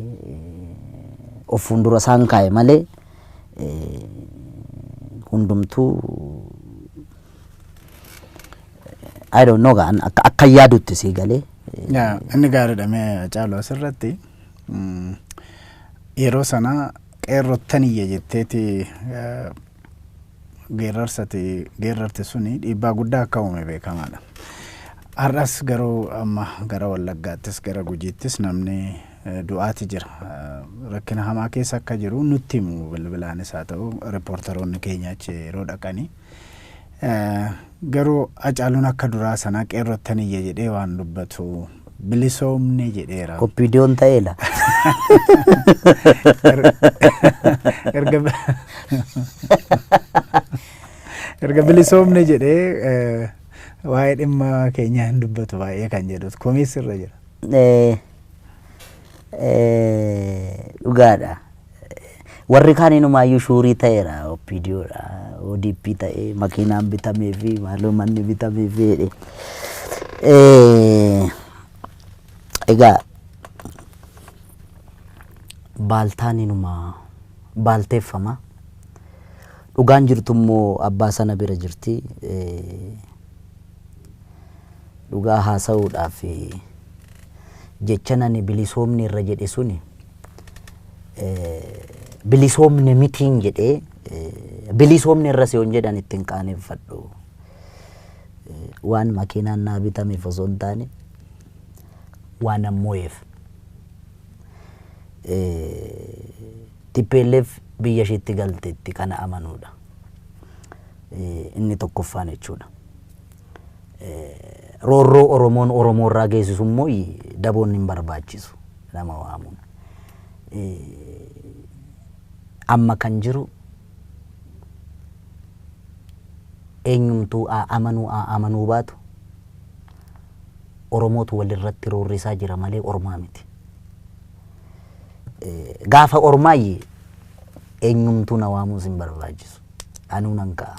of fuuldura isaan kaa'e malee hundumtuu I don't know akka yaadutti sii galee. Inni gaariidha mee Caalu asirratti yeroo sana qeerrottan iyya jetteeti geerarsati geerrarte suni dhiibbaa guddaa akka uume beekamaadha. Har'as garuu amma gara Wallaggaattis gara Gujiittis namni du'aati jira. Rakkina hamaa keessa akka jiru nutti himu, bilbilaanis haa ta'u riippoortaroonni keenya achi yeroo dhaqanii. Garuu Hacaaluun akka duraa sanaa qeerrottan iyya jedhee waan dubbatu bilisoomne jedheera. OPDOn ta'eela. Erga bilisoomne jedhee waa'ee dhimma keenyaa hin dubbatu baay'ee kan jedhutu komiis irra jira. Dhugaadha. Warri kaan inumaayyuu shuurii ta'eera, OPDOdha. ODP ta'ee makiinaan bitamee fi maaloo manni bitamee fi jedhe. Egaa baaltaan inuma baalteeffama. Dhugaan jirtu immoo abbaa sana bira jirti. Dhugaa haasa'uudhaaf jecha ani bilisoomni irra jedhe suni bilisoomne mitiin jedhee, bilisoomni irra si'oon jedhan ittiin qaaneffadhu. Waan makiinaan naa bitameef osoo hin taane waan ammo'eef. TPLF biyya isheetti galteetti kana amanuudha. Inni tokkoffaan jechuudha. Roorroo Oromoon Oromoo irraa geessisu immoo daboon hin barbaachisu nama waamuun. Amma kan jiru eenyumtuu haa amanuu haa amanuu baatu Oromootu walirratti roorrisaa jira malee ormaa miti. Gaafa ormaayyi eenyumtuu na waamuus hin barbaachisu. Anuu nan ka'a.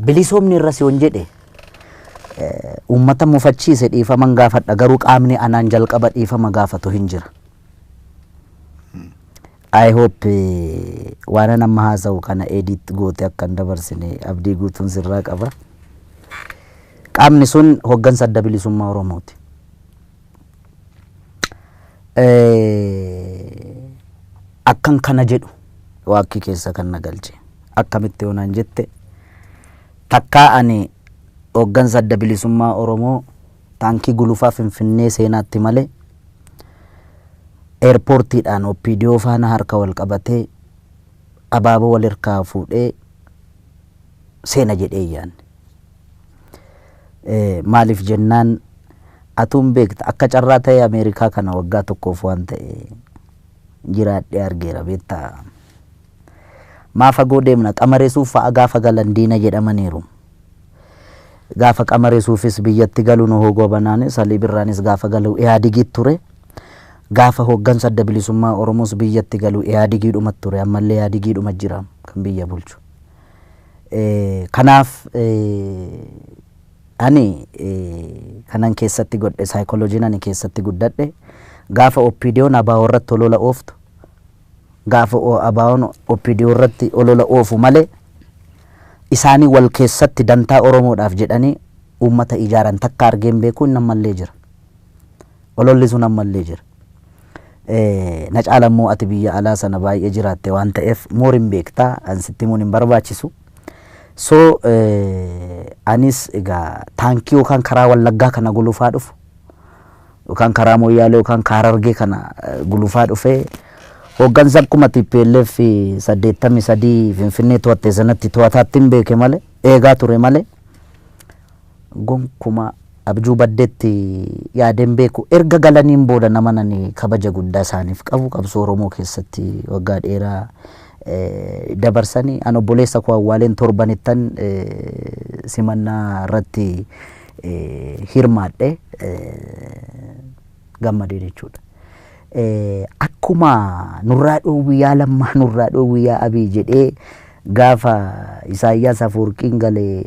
Bilisoomni irra si'oon jedhe uummata mufachiise, dhiifaman gaafadha, garuu qaamni anaan jalqaba dhiifama gaafatu hin jira. I hope waan amma haasa'u kana edit goote akka hin dabarsine abdii guutuun sirraa qaba. Qaamni sun hoggansa Adda Bilisummaa Oromooti. Akkan kana jedhu waaqii keessa kan na galche akkamitti yoonaan jette, takkaa ani hoggansa Adda Bilisummaa Oromoo taankii gulufaa Finfinnee seenaatti malee eerpoortiidhaan OPDO faana harka wal qabatee abaaboo wal hirkaa fuudhee seena jedhee yaanne. Maaliif jennaan, atuun beekta, akka carraa ta'e Ameerikaa kana waggaa tokkoof waan ta'e jiraadhee argeera, beektaa. Maa fagoo deemna, Qamareesuuf fa'a gaafa galan diina jedhamaniiru. Gaafa Qamareesuufis biyyatti galu nu Goobanaanis Alii Birraanis gaafa galu Ihaadigiit ture. Gaafa hoggansa Adda Bilisummaa Oromoos biyyatti galu Ihaadigiidhuma ture, ammallee Ihaadigiidhuma jira kan biyya bulchu. Kanaaf ani kanan keessatti godhe, saayikolojiin ani keessatti guddadhe, gaafa OPDOn ABO irratti olola ooftu, gaafa ABOn OPDO irratti olola oofu malee isaanii wal keessatti dantaa Oromoodhaaf jedhanii uummata ijaaran takka argeen beeku. Inni ammallee jira. Ololli sun ammallee jira. Na caala immoo ati biyya alaa sana baay'ee jiraatte waan ta'eef more hin beektaa, an sitti himuun hin barbaachisu. So anis egaa taankii yookaan karaa Wallaggaa kana gulufaa dhufu yookaan karaa Moyyaalee yookaan Harargee kana gulufaa dhufee hooggansa akkuma TPLF 83 Finfinnee to'atte sanatti to'ataatti hin beeke malee, eegaa ture malee, gonkuma abjuu baddeetti yaadeen beeku. Erga galaniin booda nama nani kabaja guddaa isaaniif qabu, qabsoo Oromoo keessatti waggaa dheeraa dabarsanii, an obboleessa koo awwaaleen torbanittan simannaa irratti hirmaadhe gammadee jechuudha. Akkuma nurraa dhoowwiyyaa Lammaa, nurraa dhoowwiyyaa Abiy jedhee gaafa Isaayyaas Afuurqiin galee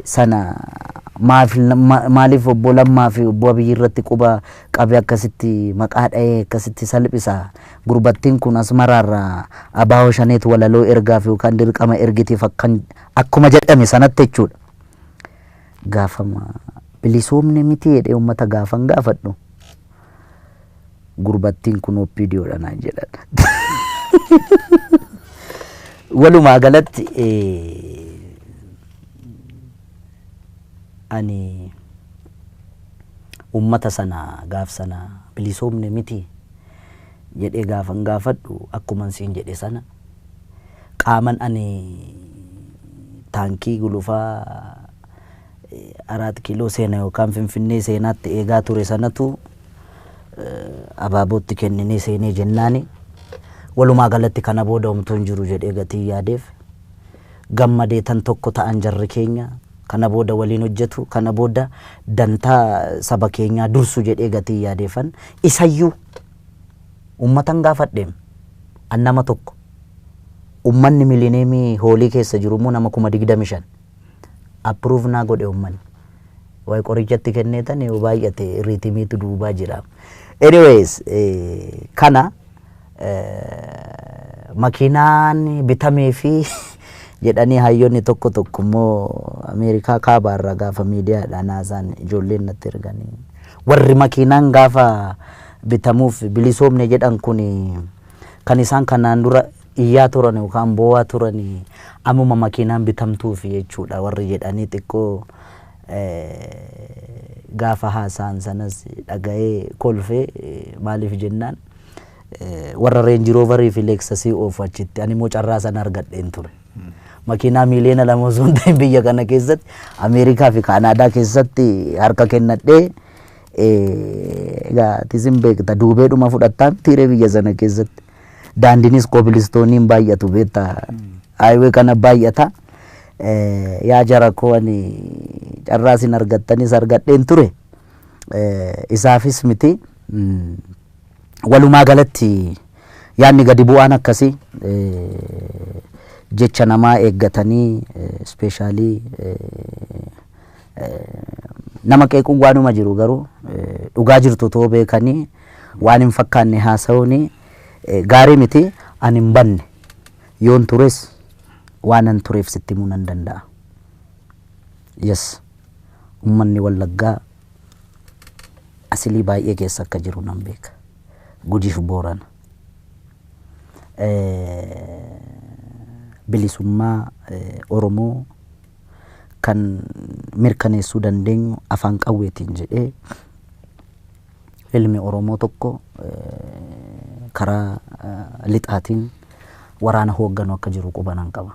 sana maaliif obbo Lammaa fi obbo Abiy irratti quba qabe, akkasitti maqaa dha'ee akkasitti salphisa, gurbattiin kun Asmaraarraa abaa'oo shaneetu walaloo ergaaf yookaan dirqama ergitiif akkan akkuma jedhame sanatti jechuudha. Gaafama bilisoomne miti jedhee uummata gaafan gaafadhu, gurbattiin kun OPDOdha naan jedhan. Walumaa galatti ani Uummata sana gaaf sana bilisoomne miti jedhee gaafan gaafadhu, akkuman siin jedhe sana, qaaman ani taankii gulufaa Araat Kiiloo seena yookaan Finfinnee seenaatti eegaa ture sanatu abaabootti kenninee seenee jennaani, walumaa galatti kana booda homtuu hin jiru jedhee gatii yaadeef gammadee tan tokko ta'an. Jarri keenya kana booda waliin hojjetu, kana booda dantaa saba keenyaa dursu jedhee gatii yaadeefan isayyuu ummatan gaafadheem. An nama tokko, ummanni Millennium Hall keessa jiru immoo nama 25,000. Approve naa godhe ummanni. Wayi qorichatti kenneetan yoo baay'ate riitimiitu duubaa jira. Anyways, kana makiinaan bitamee fi jedhanii hayyoonni tokko tokko immoo Ameerikaa kaabaarraa gaafa miidiyaadhaan haasaan ijoolleen natti erganii, warri makiinaan gaafa bitamuuf bilisoomne jedhan kun kan isaan kanaan dura iyyaa turan yookaan boo'aa turan ammuma makiinaan bitamtuuf jechuudha warri jedhanii xiqqoo gaafa haasaan sanas dhaga'ee kolfee. Maaliif jennaan, warra Range Roverii fi Lexusii oofu achitti, ani immoo carraa sana argadheen ture. Makiinaa 2 miiliyoona osoo hin ta'in biyya kana keessatti, Ameerikaa fi Kaanaadaa keessatti harka kennadhee, egaa atisin beekta, duubeedhuma fudhattaa tiiree biyya sana keessatti. Daandiinis cobblestoneiin baay'atu beekta. Highway kana baay'ata. Yaa jara koo, ani carraa isin argattanis argadheen ture. Isaafis miti. Walumaa galatti yaadni gadi bu'aan akkasii jecha namaa eeggatanii, especially nama qeequun waanuma jiru, garuu dhugaa jirtu too beekanii waan hin fakkaanne haasa'uun gaarii miti. Ani hin banne, yoon tures waan an tureef sitti himuu nan danda'a. Yes, uummanni Wallaggaa asilii baay'ee keessa akka jiru nan beeka. Gujiif Boorana. Bilisummaa Oromoo kan mirkaneessuu dandeenyu afaan qawweetiin jedhee ilmi Oromoo tokko karaa lixaatiin waraana hoogganu akka jiru qubanan qaba.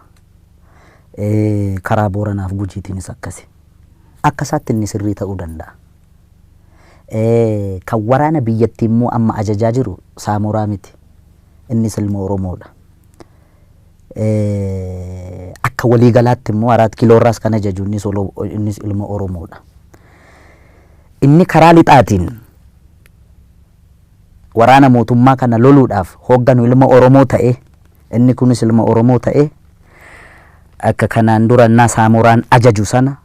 Karaa Booranaaf Gujiitiinis akkasi. Akka isaatti inni sirrii ta'uu danda'a. Kan waraana biyyattii immoo amma ajajaa jiru Saamoraa miti. Innis ilma Oromoodha. Akka waliigalaatti immoo Araat Kiiloorraas kan ajaju innis ilma Oromoodha. Inni karaa lixaatiin waraana mootummaa kana loluudhaaf hoogganu ilma Oromoo ta'e, inni kunis ilma Oromoo ta'e, akka kanaan dura innaa Saamoraan ajaju sana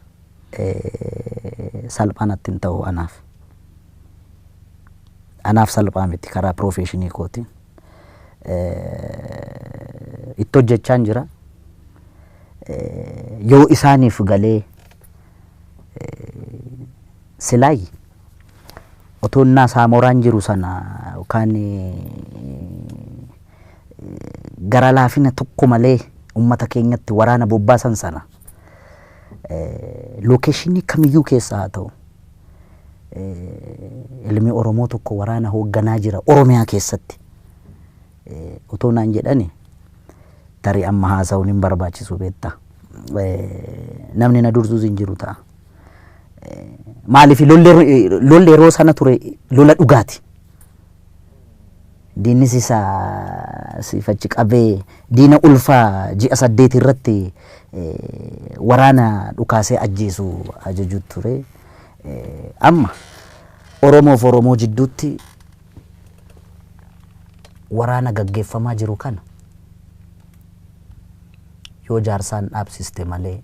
salphaanatti hin ta'u anaaf. Anaaf salphaa miti karaa professionii kootiin. Itti hojjechaan jira. Yoo isaaniif galee silaayi otoo innaa Saamoraan jiru sana yookaan gara laafina tokko malee ummata keenyatti waraana bobbaasan sana, locationii kamiyyuu keessa haa ta'u, ilmi Oromoo tokko waraana hoogganaa jira Oromiyaa keessatti otoo naan jedhani, tarii amma haasa'uun hin barbaachisu beektaa. Namni na dursuus hin jiru ta'a. Maaliif, lolli yeroo sana ture lola dhugaati. Diinnis isa siif achi qabee diina ulfaa ji'a 8 irratti waraana dhukaasee ajjeesu ajaju ture. Amma Oromoof Oromoo jidduutti waraana gaggeeffamaa jiru kana yoo jaarsaan dhaabsiste malee,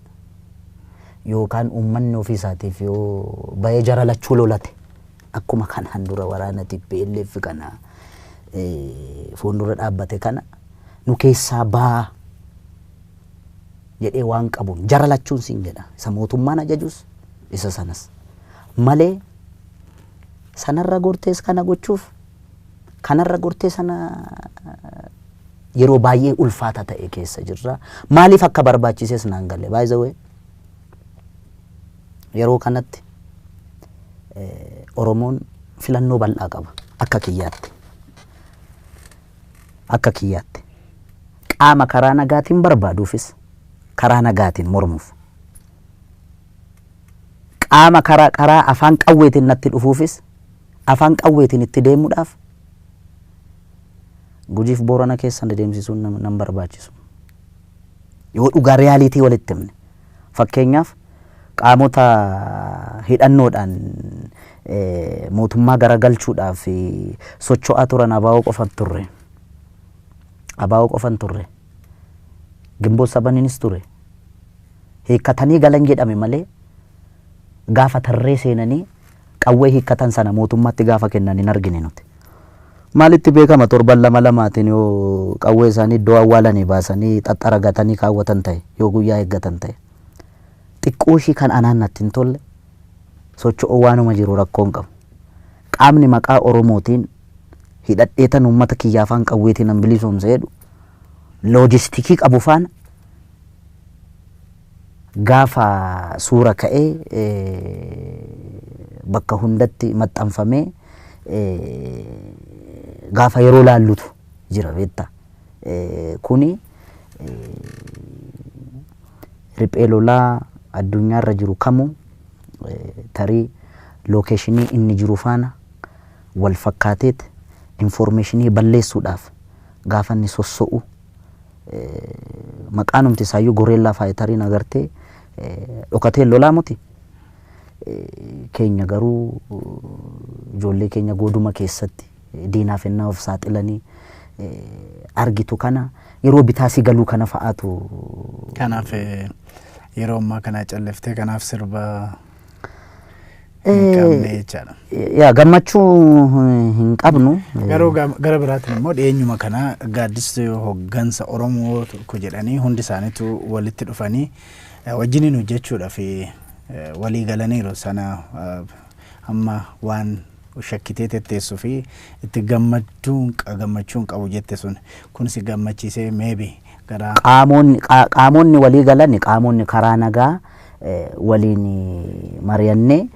yookaan uummanni ofii isaatiif yoo bahee jara lachuu lolate, akkuma kanaan dura waraana TPLF kana fuuldura dhaabbate kana nu keessaa baa jedhee waan qabuun, jara lachuun siin jedha, isa mootummaan ajajus isa sanas malee, sanarra gortees kana gochuuf kanarra gortee sana yeroo baay'ee ulfaata ta'e keessa jirra. Maaliif akka barbaachises naan galle. By the way, yeroo kanatti Oromoon filannoo bal'aa qaba akka kiyyaatti. Akka kiyyaatti. Qaama karaa nagaatiin barbaaduufis karaa nagaatiin mormuuf. Qaama karaa afaan qawweetiin natti dhufuufis afaan qawweetiin itti deemuudhaaf Gujiif Boorana keessan deemsisuun nan barbaachisu. Yoo dhugaa reality walitti himne. Fakkeenyaaf, qaamota hidhannoodhaan mootummaa garagalchuudhaaf socho'aa turan ABO qofan turre. ABO qofan turre. Gimboo sabaniinis ture. Hiikkatanii galan jedhame malee gaafa tarree seenanii qawwee hiikkatan sana mootummaatti gaafa kennan hin argine nuti. Maalitti beekama, torban lama lamaatiin yoo qawwee isaanii iddoo awwaalanii baasanii xaxxaragatanii kaawwatan ta'e, yoo guyyaa eeggatan ta'e. Xiqqoo ishii kan anaan natti hin tolle, socho'uu waanuma jiru rakkoon qabu. Qaamni maqaa Oromootiin hidhadheetan uummata kiyya afaan qawweetiin an bilisoomsa jedhu loojistikii qabu faana gaafa suura ka'ee bakka hundatti maxxanfamee gaafa yeroo laallutu jira, beektaa. Kuni riphee lolaa addunyaarra jiru kamuu tarii location inni jiru faana wal fakkaateet information balleessuudhaaf gaafa inni sosso'u, maqaanumti isaayyuu guerrilla fighteriin agartee dhokatee lolaa muti. Keenya garuu ijoollee keenya goduma keessatti diinaaf ennaa of saaxilanii argitu kana yeroo bitaa si galuu kana fa'aatu. Kanaaf yeroo ammaa kana calliftee kanaaf sirba hin qabne jechaadha. Yaa, gammachuu hin qabnu. Garuu gara biraatiin immoo dhiyeenyuma kana gaaddisni hoggansa Oromoo tokko jedhanii hundi isaaniitu walitti dhufanii wajjiniin hojjechuudhaaf walii galaniiru. Sana amma waan shakkitee tetteessuu fi itti gammachuun qabu jette sun kun si gammachiisee maybe gara Qaamonni walii galan, qaamonni karaa nagaa waliin mari'annee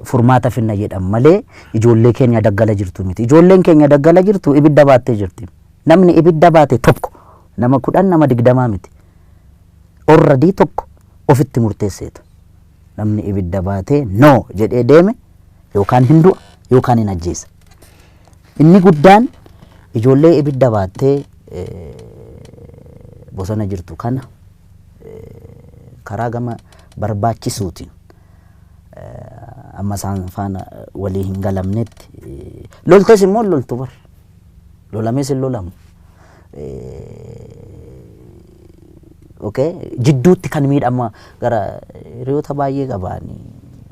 furmaata finna jedhan malee ijoollee keenya daggala jirtu miti. Ijoolleen keenya daggala jirtu ibidda baattee jirti. Namni ibidda baate tokko nama 10, nama 20 miti. Already tokko ofitti murteesseetu. Namni ibidda baatee no jedhee deeme yookaan hin du'a yookaan hin ajjeesa. Inni guddaan ijoollee ibidda baattee bosona jirtu kana karaa gama barbaachisuutiin amma isaan faana walii hin galamnetti, loltes immoo loltu bar, lolamees hin lolamu. Okay, jidduutti kan miidhama gara hiriyoota baay'ee qabaani,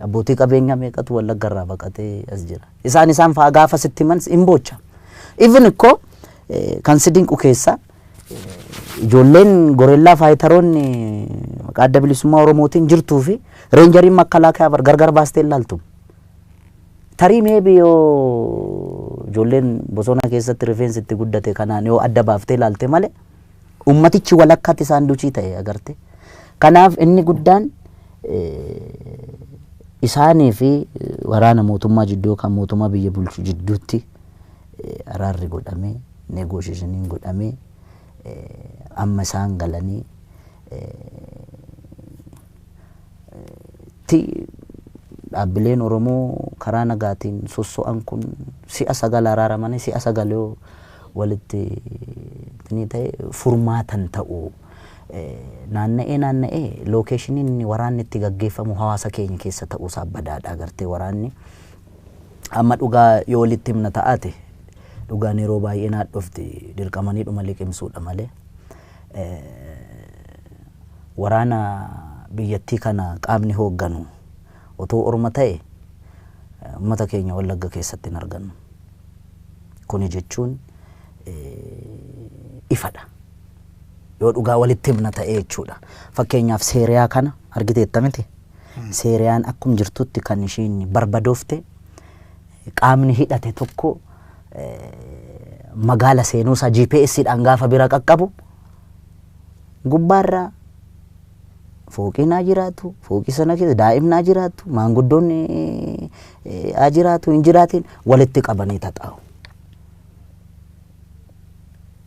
abbootii qabeenyaa meeqatu Wallagga irraa baqatee as jira. Isaan fa'aa gaafa sitti himan hin boocha. Even ikkoo kan si dinqu keessa ijoolleen guerrilla fighteroonni maqaa Adda Bilisummaa Oromootiin jirtuu fi rangeriin makkalaakayaa bar gargar baastee ilaaltu. Tarii maybe yoo ijoolleen bosona keessatti rifeensi itti guddate kanaan yoo adda baaftee ilaalte malee ummatichi walakkaatti isaan duchii ta'e agarte. Kanaaf inni guddaan isaanii fi waraana mootummaa jidduu yookaan mootummaa biyya bulchu jidduutti araarri godhamee, negotiationiin godhamee, amma isaan galanii ti dhaabbileen Oromoo karaa nagaatiin sosso'an kun si'a sagal araaramanii si'a sagal yoo walitti ni ta'e furmaatan ta'u. Naanna'ee naanna'ee locationiin waraanni itti gaggeeffamu hawaasa keenya keessa ta'uusaa badaadha agartee. Waraanni amma dhugaa yoo walitti himna ta'aate, dhugaan yeroo baay'ee naa dhufti, dirqamanii dhuma liqimsuudha malee, waraana biyyattii kana qaamni hoogganu otoo orma ta'e uummata keenya Wallagga keessatti hin argannu. Kuni jechuun ifadha. Yoo dhugaa walitti himna ta'e jechuudha. Fakkeenyaaf, Seeriyaa kana argiteetta miti? Seeriyaan akkum jirtutti kan ishiin barbadoofte qaamni hidhate tokko magaala seenuusaa GPSdhaan gaafa bira qaqqabu gubbaarraa Fooqiin haa jiraatu, fooqii sana keessa daa'imni haa jiraatu, maanguddoonni haa jiraatu, hin jiraatin, walitti qabanii taxaa'u.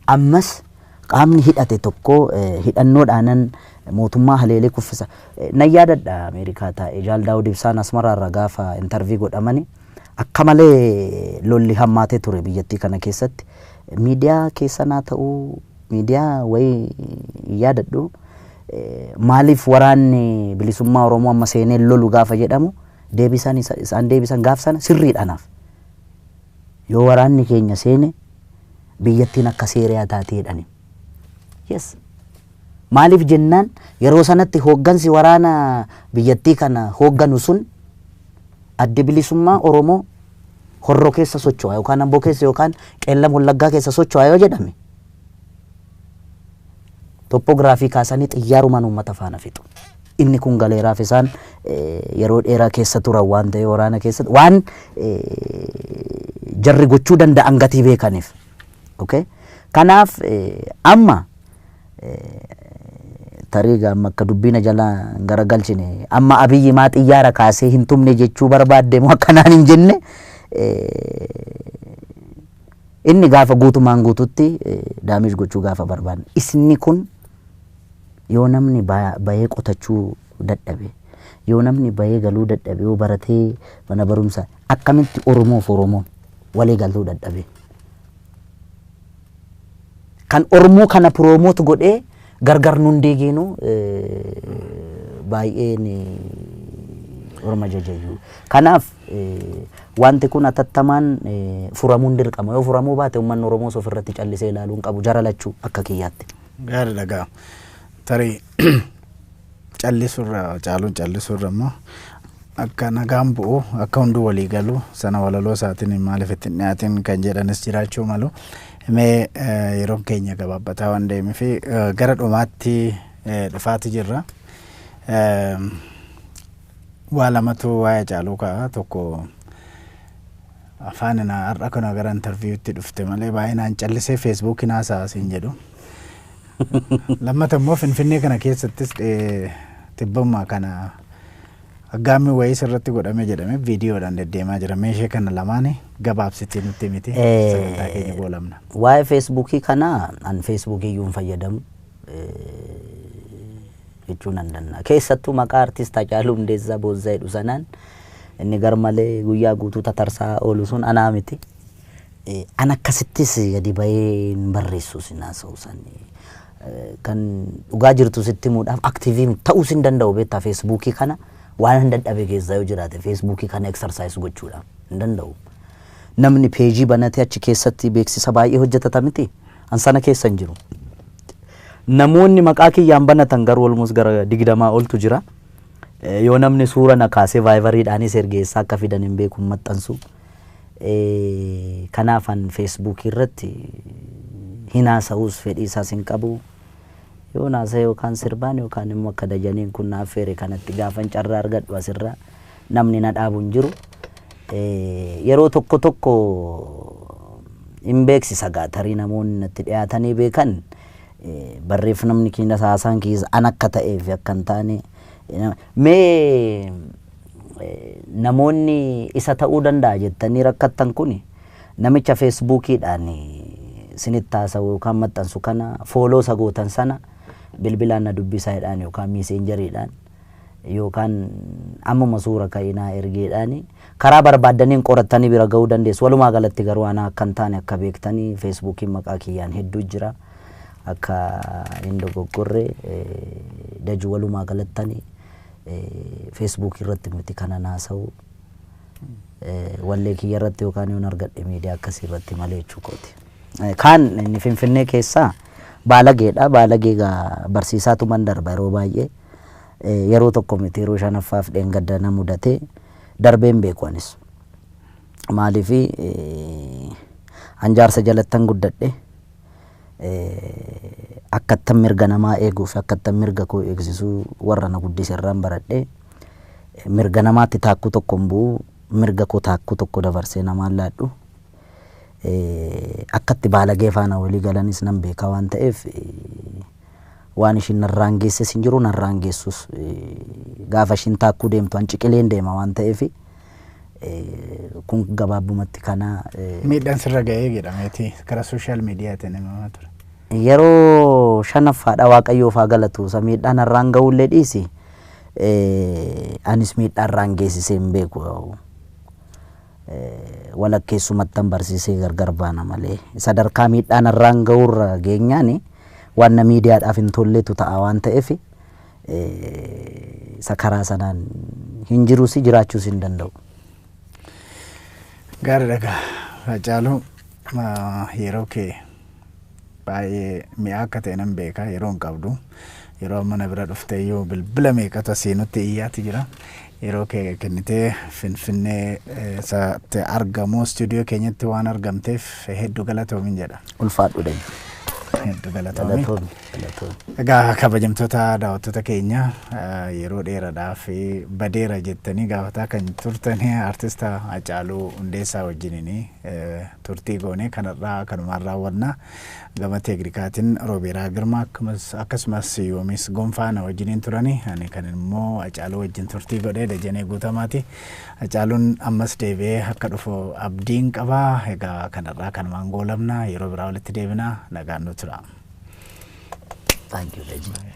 Ammas qaamni hidhate tokko hidhannoodhaanan mootummaa haleelee kuffisa. Nan yaadadha, Ameerikaa taa'e Jaal Daawud Ibsaan Asmaraarra gaafa interview godhamani, akka malee lolli hammaatee ture biyyattii kana keessatti. Miidiyaa keessanaa ta'uu, miidiyaa wayii hin yaadadhu. Maaliif waraanni bilisummaa Oromoo amma seenee lolu gaafa jedhamu, deebisan isaan deebisan gaaf sana sirriidha naaf. Yoo waraanni keenya seene biyyattiin akka Seeriyaa taatee jedhani. Yes. Maaliif jennaan, yeroo sanatti hooggansi waraana biyyattii kana hoogganu sun Adda Bilisummaa Oromoo Horroo keessa socho'a yookaan Amboo keessa yookaan Qeellam Wallaggaa keessa socho'a yoo jedhame, toppoogiraafii kaasanii xiyyaarumaan uummata faana fixu. Inni kun galeeraaf, isaan yeroo dheeraa keessa turan waan ta'eef, waraana keessatti waan jarri gochuu danda'an gatii beekaniif. Okay? Kanaaf amma tarii amma akka dubbina jala garagalchine, amma Abiyyi maa xiyyaara kaasee hin tumne jechuu barbaadde moo akkanaan hin jenne, inni gaafa guutumaan guututti damage gochuu gaafa barbaanne. Isni kun yoo namni bahee qotachuu dadhabe, yoo namni bahee galuu dadhabe, yoo baratee mana barumsaa, akkamitti Oromoof Oromoon walii galuu dadhabe? Kan Oromoo kana promote godhee gargar nun diigiinu baay'een orma jajayyuu. Kanaaf wanti kun atattamaan furamuun dirqama. Yoo furamuu baate uummanni Oromoos ofirratti callisee ilaaluu hin qabu, jara lachuu akka kiyyaatti. Gaarii dhagaa. Tarii callisurra caaluun callisurra immoo akka nagaan bu'u, akka hunduu walii galu sana walaloo isaatiin maaliif itti hin dhiyaatin kan jedhanis jiraachuu malu. Mee yeroon keenya gabaabbataa waan deemeef gara dhumaatti dhufaati jirra. Waa lamatu waa'ee Caaluu ka'a. Tokko, afaan har'a kana gara interviewtti dhufte malee baay'inaan callisee Feesbuukiin haasa'a siin jedhu. Lammata immoo Finfinnee kana keessattis tibbummaa kana aggaammi wayii sirratti godhame jedhame viidiyoodhaan deddeemaa jira. Meeshee kana lamaani gabaabsitii nutti miti, sagantaa keenya goolamna. Waa'ee Feesbuukii kana, an Feesbuukii iyyuu hin fayyadamu jechuu nan danda'a. Keessattuu maqaa artist Hacaaluu Hundeessaa Boonsaa jedhu sanaan inni garmalee guyyaa guutuu tatarsaa oolu sun anaa miti. An akkasittis gadi bahee hin barreessu, sin haasa'u sani. Kan dhugaa jirtu sitti himuudhaaf active ta'uus hin danda'u, beektaa. Feesbuukii kana waan hin dadhabe keessaa yoo jiraate Feesbuukii kana exercise gochuudhaaf hin danda'u. Namni peejii banatee achi keessatti beeksisa baay'ee hojjetata miti. An sana keessa hin jiru. Namoonni maqaa kiyyaan banatan garuu almost gara 20 oltu jira. Yoo namni suura na kaasee Viberiidhaanis ergeessaa akka fidan hin beeku, maxxansu. Kanaaf an Feesbuukii irratti hin haasa'uus, fedhii isaas hin qabu. Yoo naasa'e yookaan sirbaan yookaan immoo akka Dajaniin kun naaf feere kanatti gaafan carraa argadhu asirra namni na dhaabu hin jiru. Yeroo tokko tokko hin beeksisa gaa, tarii namoonni natti dhiyaatanii beekan barreeffamni keenya, haasaan keessa an akka ta'ee fi akka hin taane. Mee namoonni isa ta'uu danda'a jettanii rakkattan kuni namicha Feesbuukiidhaan sinitti haasa'u yookaan maxxansu kana, follow isa gootan sana, bilbilaan na dubbisaadhaan yookaan Messengeriidhaan yookaan ammuma suura ka'inaa ergeedhaan karaa barbaaddaniin qorattanii bira ga'uu dandeessu. Walumaa galatti garuu ana akka hin taane akka beektanii, Feesbuukiin maqaa kiyyaan hedduu jira. Akka hin dogoggorre daju, walumaa galattanii Feesbuukii irratti miti kana naasa'u. Wallee kiyya irratti yookaan yoon argadhe miidiyaa akkasii irratti malee jechuu kooti. Kaan inni Finfinnee keessaa baalageedha. Baalagee gaa barsiisaatuman darba yeroo baay'ee. Yeroo tokko miti, yeroo shanaffaaf dheengadda na mudate, darbeen beeku anis. Maaliifi, an jaarsa jalattan guddadhe. Akkattan mirga namaa eeguu fi akkattan mirga koo eegsisuu warra na guddise irraan baradhe. Mirga namaatti taakkuu tokko hin bu'u, mirga koo taakkuu tokko dabarsee namaan laadhu. Akkatti baalagee faana walii galanis nan beeka waan ta'eef Waan ishiin narraan geesses hin jiru, narraan geessus. Gaafa ishiin taakkuu deemtu an ciqileen deema waan ta'eef, kun gabaabumatti kana. Miidhaan sirra ga'ee jedhameeti karaa social mediaatiin himamaa ture. Yeroo shanaffaadha, Waaqayyoof haa galatu. Isa miidhaan narraan ga'ullee dhiisi. Anis miidhaa irraan geessisee hin beeku. Walakkeessumattan barsiisee gargar baana malee sadarkaa miidhaan irraan ga'urra geenyaani waan na miidiyaadhaaf hin tolletu ta'a waan ta'eef, isa karaa sanaan hin jirus, jiraachuus hin danda'u. Gaariidha gaa, Hacaaluu, yeroo kee baay'ee mi'aa akka ta'e nan beeka. Yeroo hin qabdu, yeroo amma na bira dhufte iyyuu bilbila meeqatu asii nutti iyyaati jira. Yeroo kee kennitee Finfinnee isaatti argamu istuudiyoo keenyatti waan argamteef hedduu galatoomin jedha. Ulfaadhu deemu. Hedduu galatoomi. Galatoomi. Galatoomi. Egaa kabajamtoota daawwattoota keenya, yeroo dheeraadhaaf badeera jettanii gaafataa kan turtan artista Hacaaluu Hundeessaa wajjiniin turtii goone kanarraa kanumaan raawwanna. Gama teeknikaatiin Roobeeraa Girmaa akkasumas Yoomis Gonfaa na wajjiniin turani. Ani kan immoo Hacaaluu wajjin turtii godhee Dajanee Guutamaati. Hacaaluun ammas deebi'ee akka dhufu abdiin qaba. Egaa kanarraa kanumaan goolabna, yeroo biraa walitti deebina, nagaan nu tura. Thank you, Dajee.